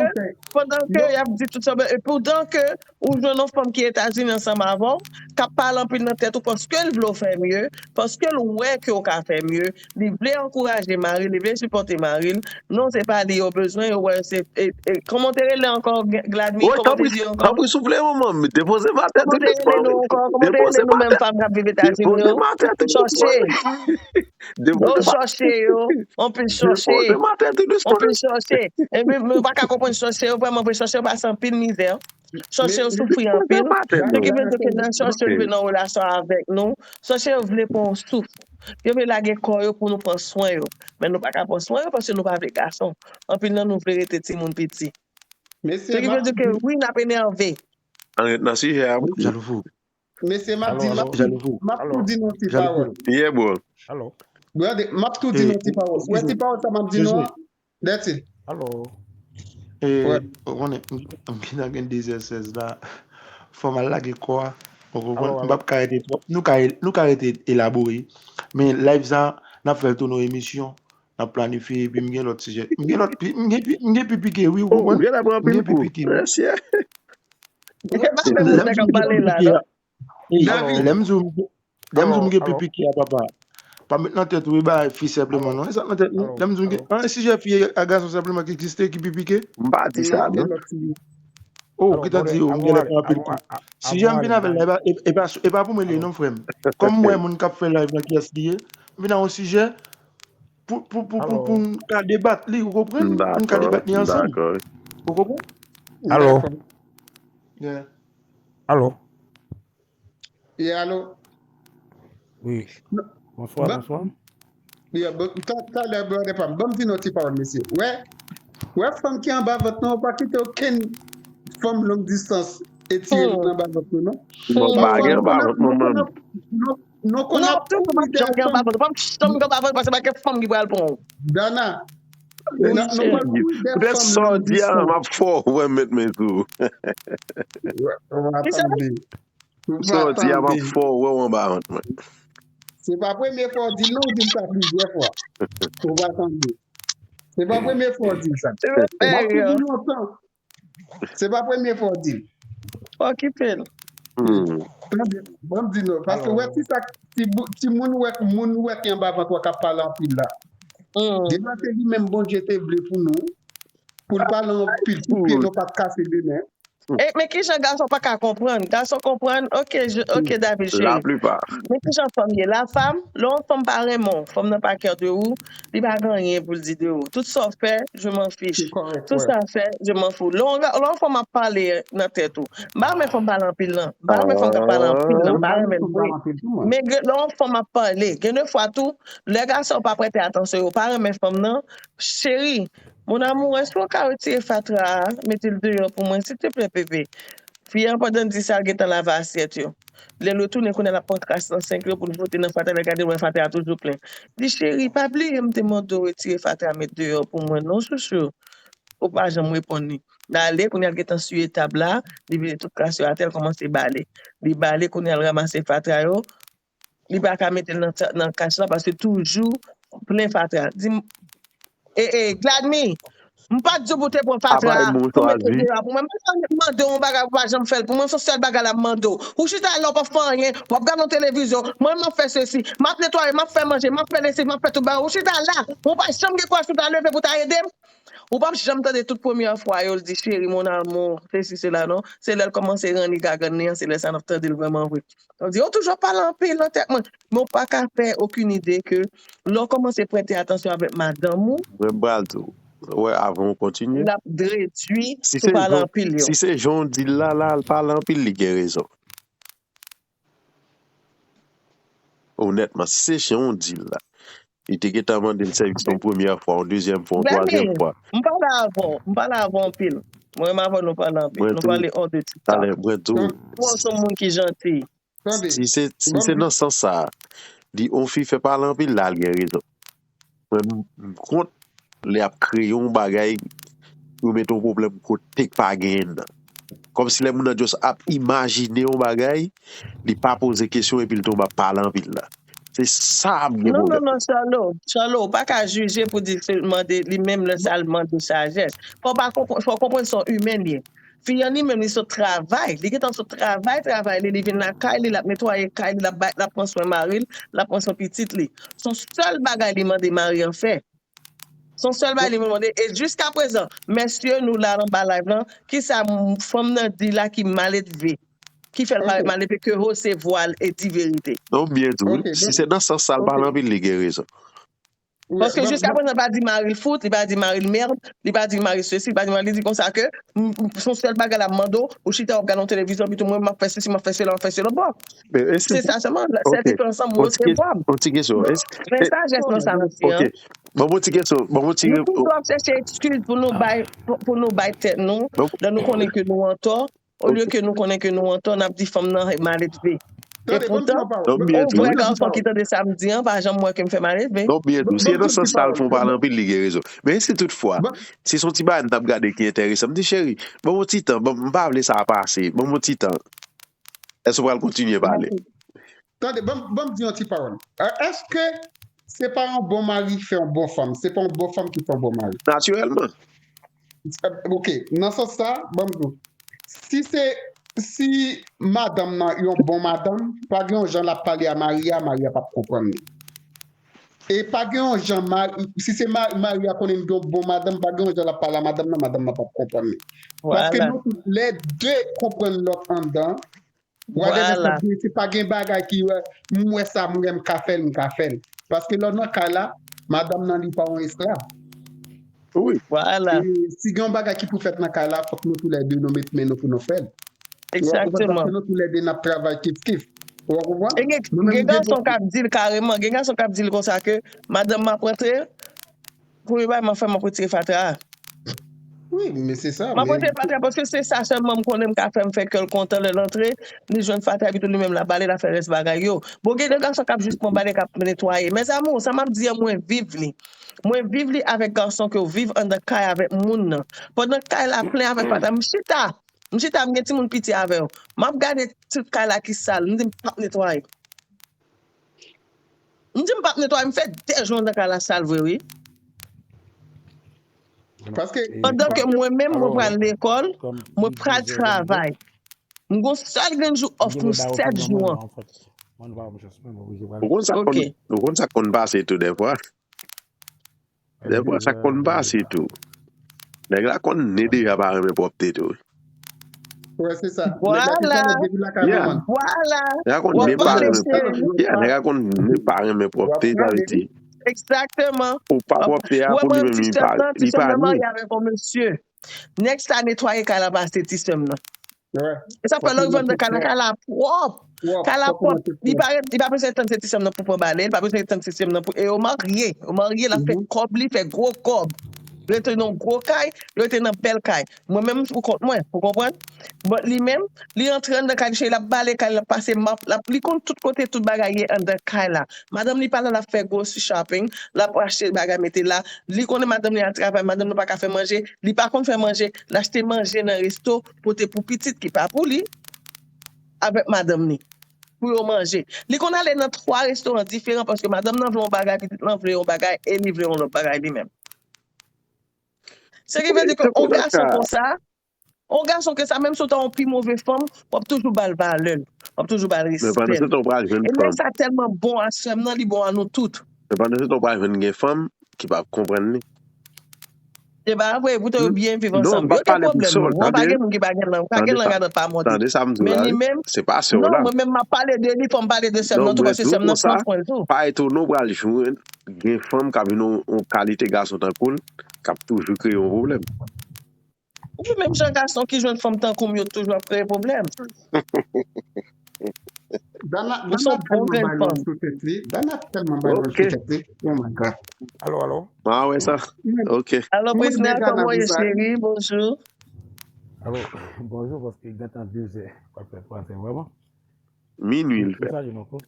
pandan ke y ap di tout sa, e pandan ke ou jwenn yon fanm ki Etazini ansanm avè w, k ap pale anpil nan tèt ou paske l vle w fè mye, paske l wè ke w ka fè mye, li vle ankouraje mari l, li vle sipòte mari l. Non, se pa li yo bezwen, yo wè se, e, e, kòman w te rele ankò, Gladmy? Kòman w te di ankò? Tanpri, tanpri, souple, manman m, depoze m atè tou dousman, wi. Kòman w te rele nou menm fanm k ap viv Etazini yo? Depoze m atè tou dousman, wi. Chòche yo, anpil chòche. Depoze m atè tou dousman. Anpil chòche. E men, men, ou pa ka konprann chòche yo, vrèman vre, chòche yo pase anpil mizè. Chòche yo soufri anpil. Se ki vle di ke lè chòche yo rive nan relasyon avèk nou, chòche yo vle pran yon souf. Yo vle lage kò yo pou nou pran swen yo. Men nou pa ka pran swen yo paske nou pa vle gason. Anpil nan nou vle rete timoun piti. Se ki vle di ke wi, n ap enève. Ann ret nan sijè a, wi. Jalou fou. Mesye, m ap di, m ap tou di nou ti pawòl. Yeah, bro. Brother, m ap tou di nou ti pawòl. Ou wè ti pawòl sa m ap di nou an? That's it. Alo. E, ou konnen, m, m gentan gen de zè sèz la. Fò m al lage kò a. Ou konprann? M p ap ka rete twòp. Nou ka, nou ka rete elabore. Men live sa, n ap fè l tou nan emisyon. N ap planifye, epi m gen lòt sijè. M gen lòt, pi- m gen, pi- m gen pi pike, wi, ou konprann? M gen pi pike, wi. Lè m di m gen pi pike a, lè m di w, lè m di w m gen pi pike a, papa. Pa met nan tèt ou, e bagay fi senpleman, non. E sa k nan tèt nou. Lè m di w m gen, an, sijè fi ak gason senpleman ki egziste, ki pi pike. M pa di sa, non. Oh, ou gentan di, oh, m genlè pran anpil kou. Sijè m vin avè l la, e pa, e pa, e pa pou mwen li ye non, frè m. Kòm m wè moun k ap fè live la, kiyès li ye, m vin ak yon sijè pou, pou, pou, pou, pou n ka debat li, ou konprann? Pou n ka debat li ansanm. Ou konprann? Alo. Yeah. Alo. Yeah, alo. Wi. Bonswa, bonswa. Yeah, bon, ta- talè, brother pa m. Ban m di nou ti pawòl, mesye. Wè, wè fanm ki anba vant nan, ou pa kite okenn fanm long distans etire nou nan anba vant nou, non. Bon, pa gen anba vant, manman. Nou konn ap janm gen anba vant. Pa janm gen anba vant, paske pa gen fanm ki pral pran w. Dana, nou pral kouri dèyè fanm long distans. Poutèt sa w di a, m ap fè w wè m met men sou ou. Sa w di a, m ap fè w wè w anba vant mwen. Se pa premye fwa w di l, non, ou di l sa plizyè fwa. Ou pa tande. Se pa premye fwa w di l sa. M ap tou di lontan. Se pa premye fwa w di l. Okipe l. Tande, ban m di nou, paske wè ti sa, ti bou- ti moun wè, moun wè ki anba vant ou a k ap pale anpil la. Genlè se li menm Bondye te vle pou nou, pou l pale anpil, pou pye nou pa t kase demen. E, men kijan gason pa ka konprann? Gason konprann, oke, je- oke, David cheri. Men kijan fanm ye? La femme, lè yon fanm pa renmen w, fanm nan pa care de ou, li pa gen anyen pou l di de ou. Tout sa w fè, je m'en fiche. Tout sa w fè, je m'en fous. Lè yon ga- lè yon fanm ap pale nan tèt ou, m pa renmen fanm pale anpil nan. M pa renmen fanm k ap pale anpil nan. M pa renmen l vre. Men gen- lè yon fanm ap pale, gen de fwa tou, lè gason pa prete atansyon, yo pa renmen fanm nan, cheri, mon amour, èske w ka retire fatra a, mete l deyò pou mwen, silteplè, bebe? Fi a, pandan l di sa, l gentan lave asyèt yo. Lè l retounen, kounye a l ap pran kras nan senk yo pou l vote nan fatra, lè l gade, l wè fatra a toujou plen. Li, cheri, pa bliye m te mande w retire fatra a, met deyò pou mwen, non, chouchou. Ou pa janm reponn li. L ale, kounye a l gentan siye tab la, li vide tout kras yo atè, l kòmanse bale. Li bale, kounye a l ranmase fatra yo, li pa ka mete l nan, nan kach la paske toujou plen fatra. Di m, e, e, Gladmy, m pa t di w pou te pran fatra a, pou mete l deyò a pou mwen. M pa t mande w yon bagay ou pa janm fè l pou mwen, se yon sèl bagay la m mande w. Ou chita la, ou p ap fè anyen, w ap gade yon televizyon, mwen m ap fè sesi, m ap netwaye, m ap fè manje, m ap fè lesiv, m ap fè tout bagay. Ou chita la, ou pa janm gen kouraj pou ta leve pou ta ede m. Ou p ap janm tande tout premyè fwa yo, l di, chéri, mon amour, sesi, sela, non. Se lè l kòmanse ranni gagann li an, se lè sa n ap tande l vrèman vre. Yo di, yo toujou ap pale anpil nan tèt mwen. Men w pa ka fè okenn ide ke lè w kòmanse prete atansyon avèk madanm ou, mwen pral di w, wè, avan w kontinye, l ap dedui sou pale anpil yo. Si se jan w di l la, la, l pale anpil, li gen rezon. Onètman, si se jan w di l la, li te gentan mande l sèvis yon premyè fwa, yon dezyèm fwa, yon twazyèm fwa. M pale avè w, m pale avè w anpil. Mwen menm avè w, nou pale anpil. Nou pale hors de tout ça. Talè, mwen di w. Ou se yon moun ki janti. Si se, si se nan sans sa a, di yon fi fè pale anpil la, l gen rezon. Mwen, m, m kont lè y ap kreye yon bagay pou yo mete yon pwoblèm kote k pa genyen nan. Kòmsi lè moun nan just ap imajine yon bagay, li pa poze kesyon epi l tonbe ap pale anpil la. Se sa m gen Non, non, pwoblèm. non, Charlo. Charlo, ou pa ka jije pou di se mande li menm lè sa l mande sajès. Fò w pa konprann, fò w konprann se yon imèn li ye. Fi an li menm, li sot travay. Li gentan sot travay, travay li, li vin lakay li, l ap netwaye kay li, l ap bay, l ap pran swen mari l, l ap pran swen pitit li. Se yon sèl bagay li mande mari an fè. Se yon sèl bagay li mande. E jiska prezan, mesye, nou la anba live lan, kisa m- fanm nan di la ki maledve? Ki fè l parèt maledve ke Jose vwal e di verite? Non, m byen di w, wi. Si se nan sans sa l pale anpil, li gen rezon. Paske jiska prezan, li pa di mari l fout, li pa di mari l mèd, li pa di mari l sesi, li pa di mari, li di konsa ke m- m- se yon sèl bagay l ap mande w, ou chita w ap gade yon televizyon, epi tou mwen, m ap fè sesi, m ap fè sela, m ap fè sela. Bon, Men, e si, se sa sèlman, se ok, diferans an mwen, yon ti se kes- vwa m. yon ti kesyon. E si- Men e- sajès nan sa, mesye. ok. Bon, bon ti kesyon. Bon, bon ti Nou toujou ap chèche eskiz pou nou bay, pou, pou nou bay tèt nou, lè nou konnen ke nou antò, olye ke nou konnen ke nou antò, n ap di fanm nan maledve. E Tande, ban m di poutan, yon pawòl. Non, m byen yon di w. vrè gason ki tande sa m di an, pa janm wè ke m fè maledve. Non, m byen di w. Si Ban e m nan di yon ti sans sa l pawòl. fè w pale anpil, li gen rezon. Men si toutfwa, Ban- si se yon ti bagay n t ap gade ki enteresan, m di, cheri, ban m yon ti tan, ban m, m pa vle sa pase, ban m yon ti tan. Èske w pral kontinye pale? Tande, ban m, ban m di yon ti pawòl. Euh, Èske se pa yon bon mari ki fè yon bon fanm? Se pa yon bon fanm ki fè yon bon mari? Natirèlman. Euh, Ok, nan sans sa, ban m di w. Si se, si madanm nan yon bon madanm, pa gen yon jan l ap pale a mari a, mari a p ap konprann li. E pa gen yon jan, ma- si se ma- mari a konnen l gen yon bon madanm, pa gen yon jan l ap pale a madanm nan, madanm nan p ap konprann li. Paske Vwala. Nou tout lè de konprann lòt anndan. Whatever Vwala. Sa gen, si pa gen bagay ki wè, m wè sa, m wè m ka fè l, m ka fè l. Paske lè w nan kay la, madanm nan li pa yon esklav. Wi. Vwala. E si gen yon bagay ki pou fèt nan kay la, fòk nou toulède nou met men nou pou nou fè l. Ou konprann? Egzakteman. Paske nou toulède n ap travay kif kif. Ou konprann? E gen, gen gason k ap di l kareman, gen gason k ap di l konsa ke madanm m ap rantre, premye bagay m ap fè, m ap retire fatra a. Wi, men se sa. M ap retire fatra paske se sa sèlman m konnen m ka fè, m fè kè l kontan lè l antre, li jwenn fatra epi tou li menm l ap bale, l ap fè rès bagay yo. Bon, gen de gason k ap jis pran bale, k ap netwaye. Mezanmi, sa m ap di an, mwen viv li. Mwen viv li avèk gason ke w viv anndan kay avèk moun nan. Pandan kay la plen avèk fatra, m chita. M chita, m gen timoun piti avè yo. M ap gade tout kay la ki sal, m di m p ap netwaye. M di m p ap netwaye, m fè de jou anndan kay la sal vre, wi. Paske Pandan ke mwen menm, mwen pral lekòl, mwen pral travay. M gon sèl grenn jou off pou sèt jou an. Ou konn sa k konn, ou konn sa k konn pase tou dèfwa? Dèfwa sa k konn pase tou. Nèg la konn ne deja pa renmen pwòpte tou. Wè, se sa. Vwala. Nèg la depi lakay manman. Vwala. Nèg la konn ne pa renmen pwòpte. Yeah, nèg la konn ne pa renmen pwòpte, sa vle di. Egzakteman. Ou pa pwòpte a pou li menm, li pa, li pa ni. Marye avèk yon mesye. Nèg sa netwaye kay la pase ti sè m nan. E sa fè lè w rive anndan kay la, kay la pwòp. Kay la pwòp. Li pa, li pa bezwen tann se ti sè m nan pou pran bale, li pa bezwen tann se ti sè m nan pou, e yo marye. Yo marye, l ap fè kòb, li fè gwo kòb. Li rete nan gwo kay, li rete nan bèl kay. Mwen menm, pou kont mwen, ou konprann? Bon, li menm, li antre anndan kay li, cheri, l ap bale kay, l ap pase map, l ap, li konn tout kote, tout bagay ye anndan kay la. Madanm li pa la, l ap fè grocery shopping, l ap achte bagay mete la. Li konnen madanm li al travay, madanm li pa ka fè manje, li pa konn fè manje, l achte manje nan resto, pote pou pitit ki pa pou li, avèk madanm li, pou yo manje. Li konn ale nan twa restoran diferan paske madanm nan vle yon bagay, pitit lan vle yon bagay, e li vle yon lòt bagay li menm. Se ki vle di ke yon gason konsa, yon gason ke sa, menm si w ta yon pi move fanm, w ap toujou ba l valè l, w ap toujou ba l respè l. E nèg sa tèlman bon a sè m nan, li bon a nou tout. Men pandan se tan, w pral jwenn gen fanm ki p ap konprann li. Se pa vre, poutan yo byen viv ansanm. Yo gen pwoblèm, non, pa gen moun ki pa gen lang, pa gen lang adan pa monte. Men li menm, non, mwen menm m ap pale de li, fò m pale de sè m nan tou, paske sè m nan pran swen l tou. Pa etone w pral jwenn gen fanm k ap vin yon, yon kalite gason tankou l, k ap toujou kreye yon pwoblèm. Wi, menm jan gason ki jwenn fanm tankou m yo toujou ap kreye pwoblèm. Dana, Dana tèlman bay lòd sou tèt li. Dana tèlman bay lòd sou tèt li. Oh my God. Alo, alo. Ah, wè sa. Ok. Alo, Prisnel, kòman w ye, cheri? Bonjou. Alo, bonjou, paske gentan de zè, pral fè twa zè, vrèman. Minui l fè. Sa, je m'en fous.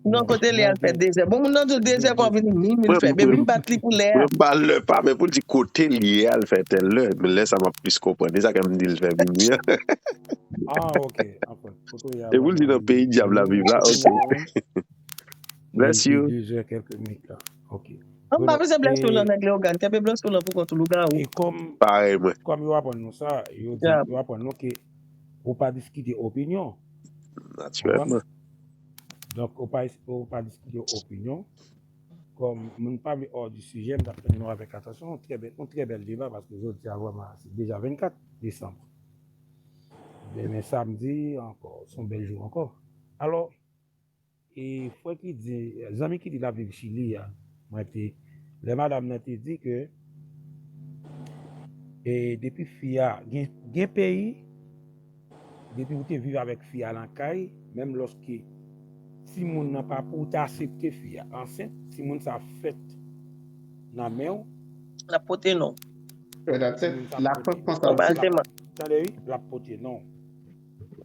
Non, kote li al fè dezè. Bon, moun nan di w dezè, kon vini minwi, l fè. Baby, m bat li pou lè a. Mwen m ba lè pa, men pou l di kote li ye al fè tèl lè. Men lè sa m ap plis konprann. E sa k m di l fè minwi an. Ah, ok. Anfen, kote li ye E pou l di nan peyi dyab la viv la, ok. Bless you. Dezè kèlke minit la. Ok. An pa bezwen bless you lan nèg Leogane. Kenbe bless you lan pou kont ou lougawou. E kòm Parèy mwen. Kòm yo aprann nou sa, yo di yo aprann nou ke ou pa diskite opinyon. Natirèlman. Donk ou pa ou pa diskite opinyon. Kòm moun pa vle hors du sujet, m t ap tann nou avèk atansyon. Yon trè bèl, yon trè bèl deba paske jodi a vrèman se deja vennkat desanm. Demen samdi ankò, se yon bèl jou ankò. Alò, e frè ki di, zanmi ki di l ap viv Chili a, mwen te, lè madanm nan te di ke e depi fi a gen, gen peyi, depi ou te viv avèk fi a nan kay, menm lòske timoun nan pa pou ou te aksepte fi a ansent, timoun sa fèt nan men w, L ap pote non. timoun sa La pote fòs konsa non. osi. Otomatikman. Tande wi, l ap pote non.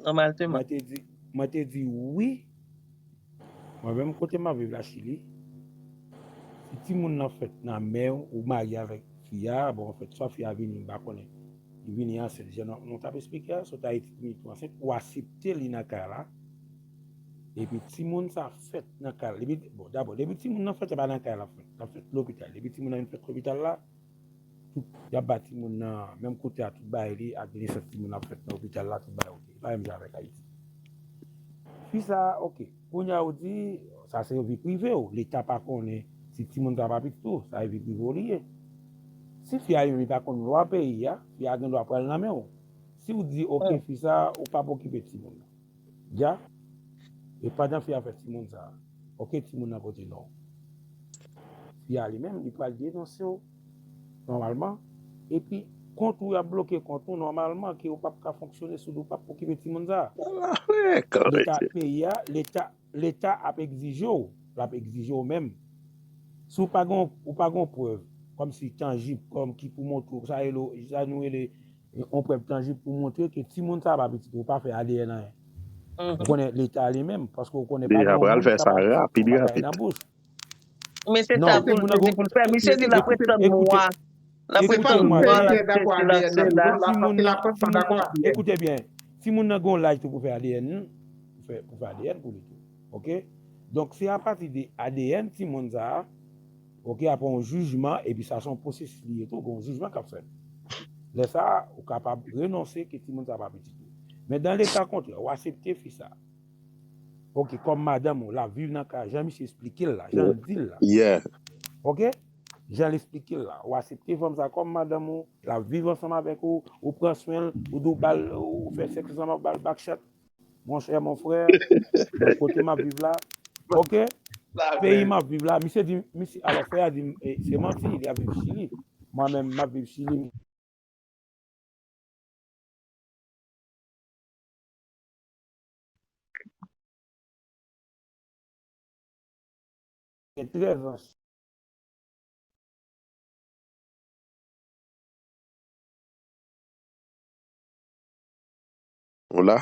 Otomatikman. Mwen te di, mwen te di wi. Mwen menm kote m ap viv la Chili, si timoun nan fèt nan men w, ou marye avèk fi a, bon, anfèt, swa fi a vini, m pa konnen, li vini ansent, jan nou, nou t ap esplike a, sot Ayiti, vini tou ansent, ou aksepte li nan kay la, epi timoun sa fèt nan kay la, depi, bon, dabò, depi timoun nan fèt, se pa nan kay la fèt, l ap fèt lopital, depi timoun nan vin fèt lopital la, tout, y ap ba timoun nan, menm kote a, tout bagay li, ak nesans timoun ap fèt nan lopital la, tout bagay oke, li pa menm jan avèk Ayiti. Fi sa, oke, kounye a ou di, sa se vi prive w, Leta pa konnen si timoun sa pa pitit ou, sa e vi prive w li ye. Si fi a li menm li pa konn lwa peyi a, fi a gen dwa pral nan men w. Si w di, oke, fi sa, ou p ap okipe timoun nan. Dja, e pandan fi a fè timoun sa, oke, timoun nan pote non. Fi a li menm, li pral denonse w, nòmalman. Epi, kont ou, y ap bloke kont ou, nòmalman, ke ou p ap ka fonksyone si w p ap okipe timoun sa. Leta, peyi a, Leta, Leta ap egzije w, l ap egzije w menm. Si w pa gen, ou pa gen prèv, kòmsi tanjib, kòm ki pou montre w, sa rele, sa nou rele, yon prèv tanjib pou montre ke timoun sa pa pitit ou, ou pa fè A D N anyen. Ou konnen Leta li menm, paske ou konnen pa gen yon moun k ap bay nan bouch. Men se sa pou l te di pou l fè. Misye di l ap ret tann mwa. L ap ret tann mwa, l ap chèche la, sela. Ekoute byen, timoun nan gen yon laj tou pou fè A D N, pou fè, pou fè A D N pou li tou. Oke? Donk, se apati de A D N timoun sa a, oke, apre yon jijman, epi sa se yon pwosesis li ye tou, gen yon jijman k ap fèt. Lè sa a, ou kapab renonse ke timoun sa a pa pitit ou. Men dan le ka kontrè, ou aksepte fi sa a. Oke, kòm madanm ou, l ap viv nan kay, jan misye esplike l la, jan l di l la. Oke? Jan l esplike l la. Ou aksepte fanm sa a kòm madanm ou, l ap viv ansanm avèk ou, ou pran swen l, ou di w ba l, ou fè sèks ansanm, ou ba l back shot. Monchè, mon frè, kote m ap viv la, oke? Peyi m ap viv la, misye di, misye, alò, frè a di m, e, se manti, li ap viv Chili. Mwen menm, m ap viv Chili. Gen trèz an. Ou la?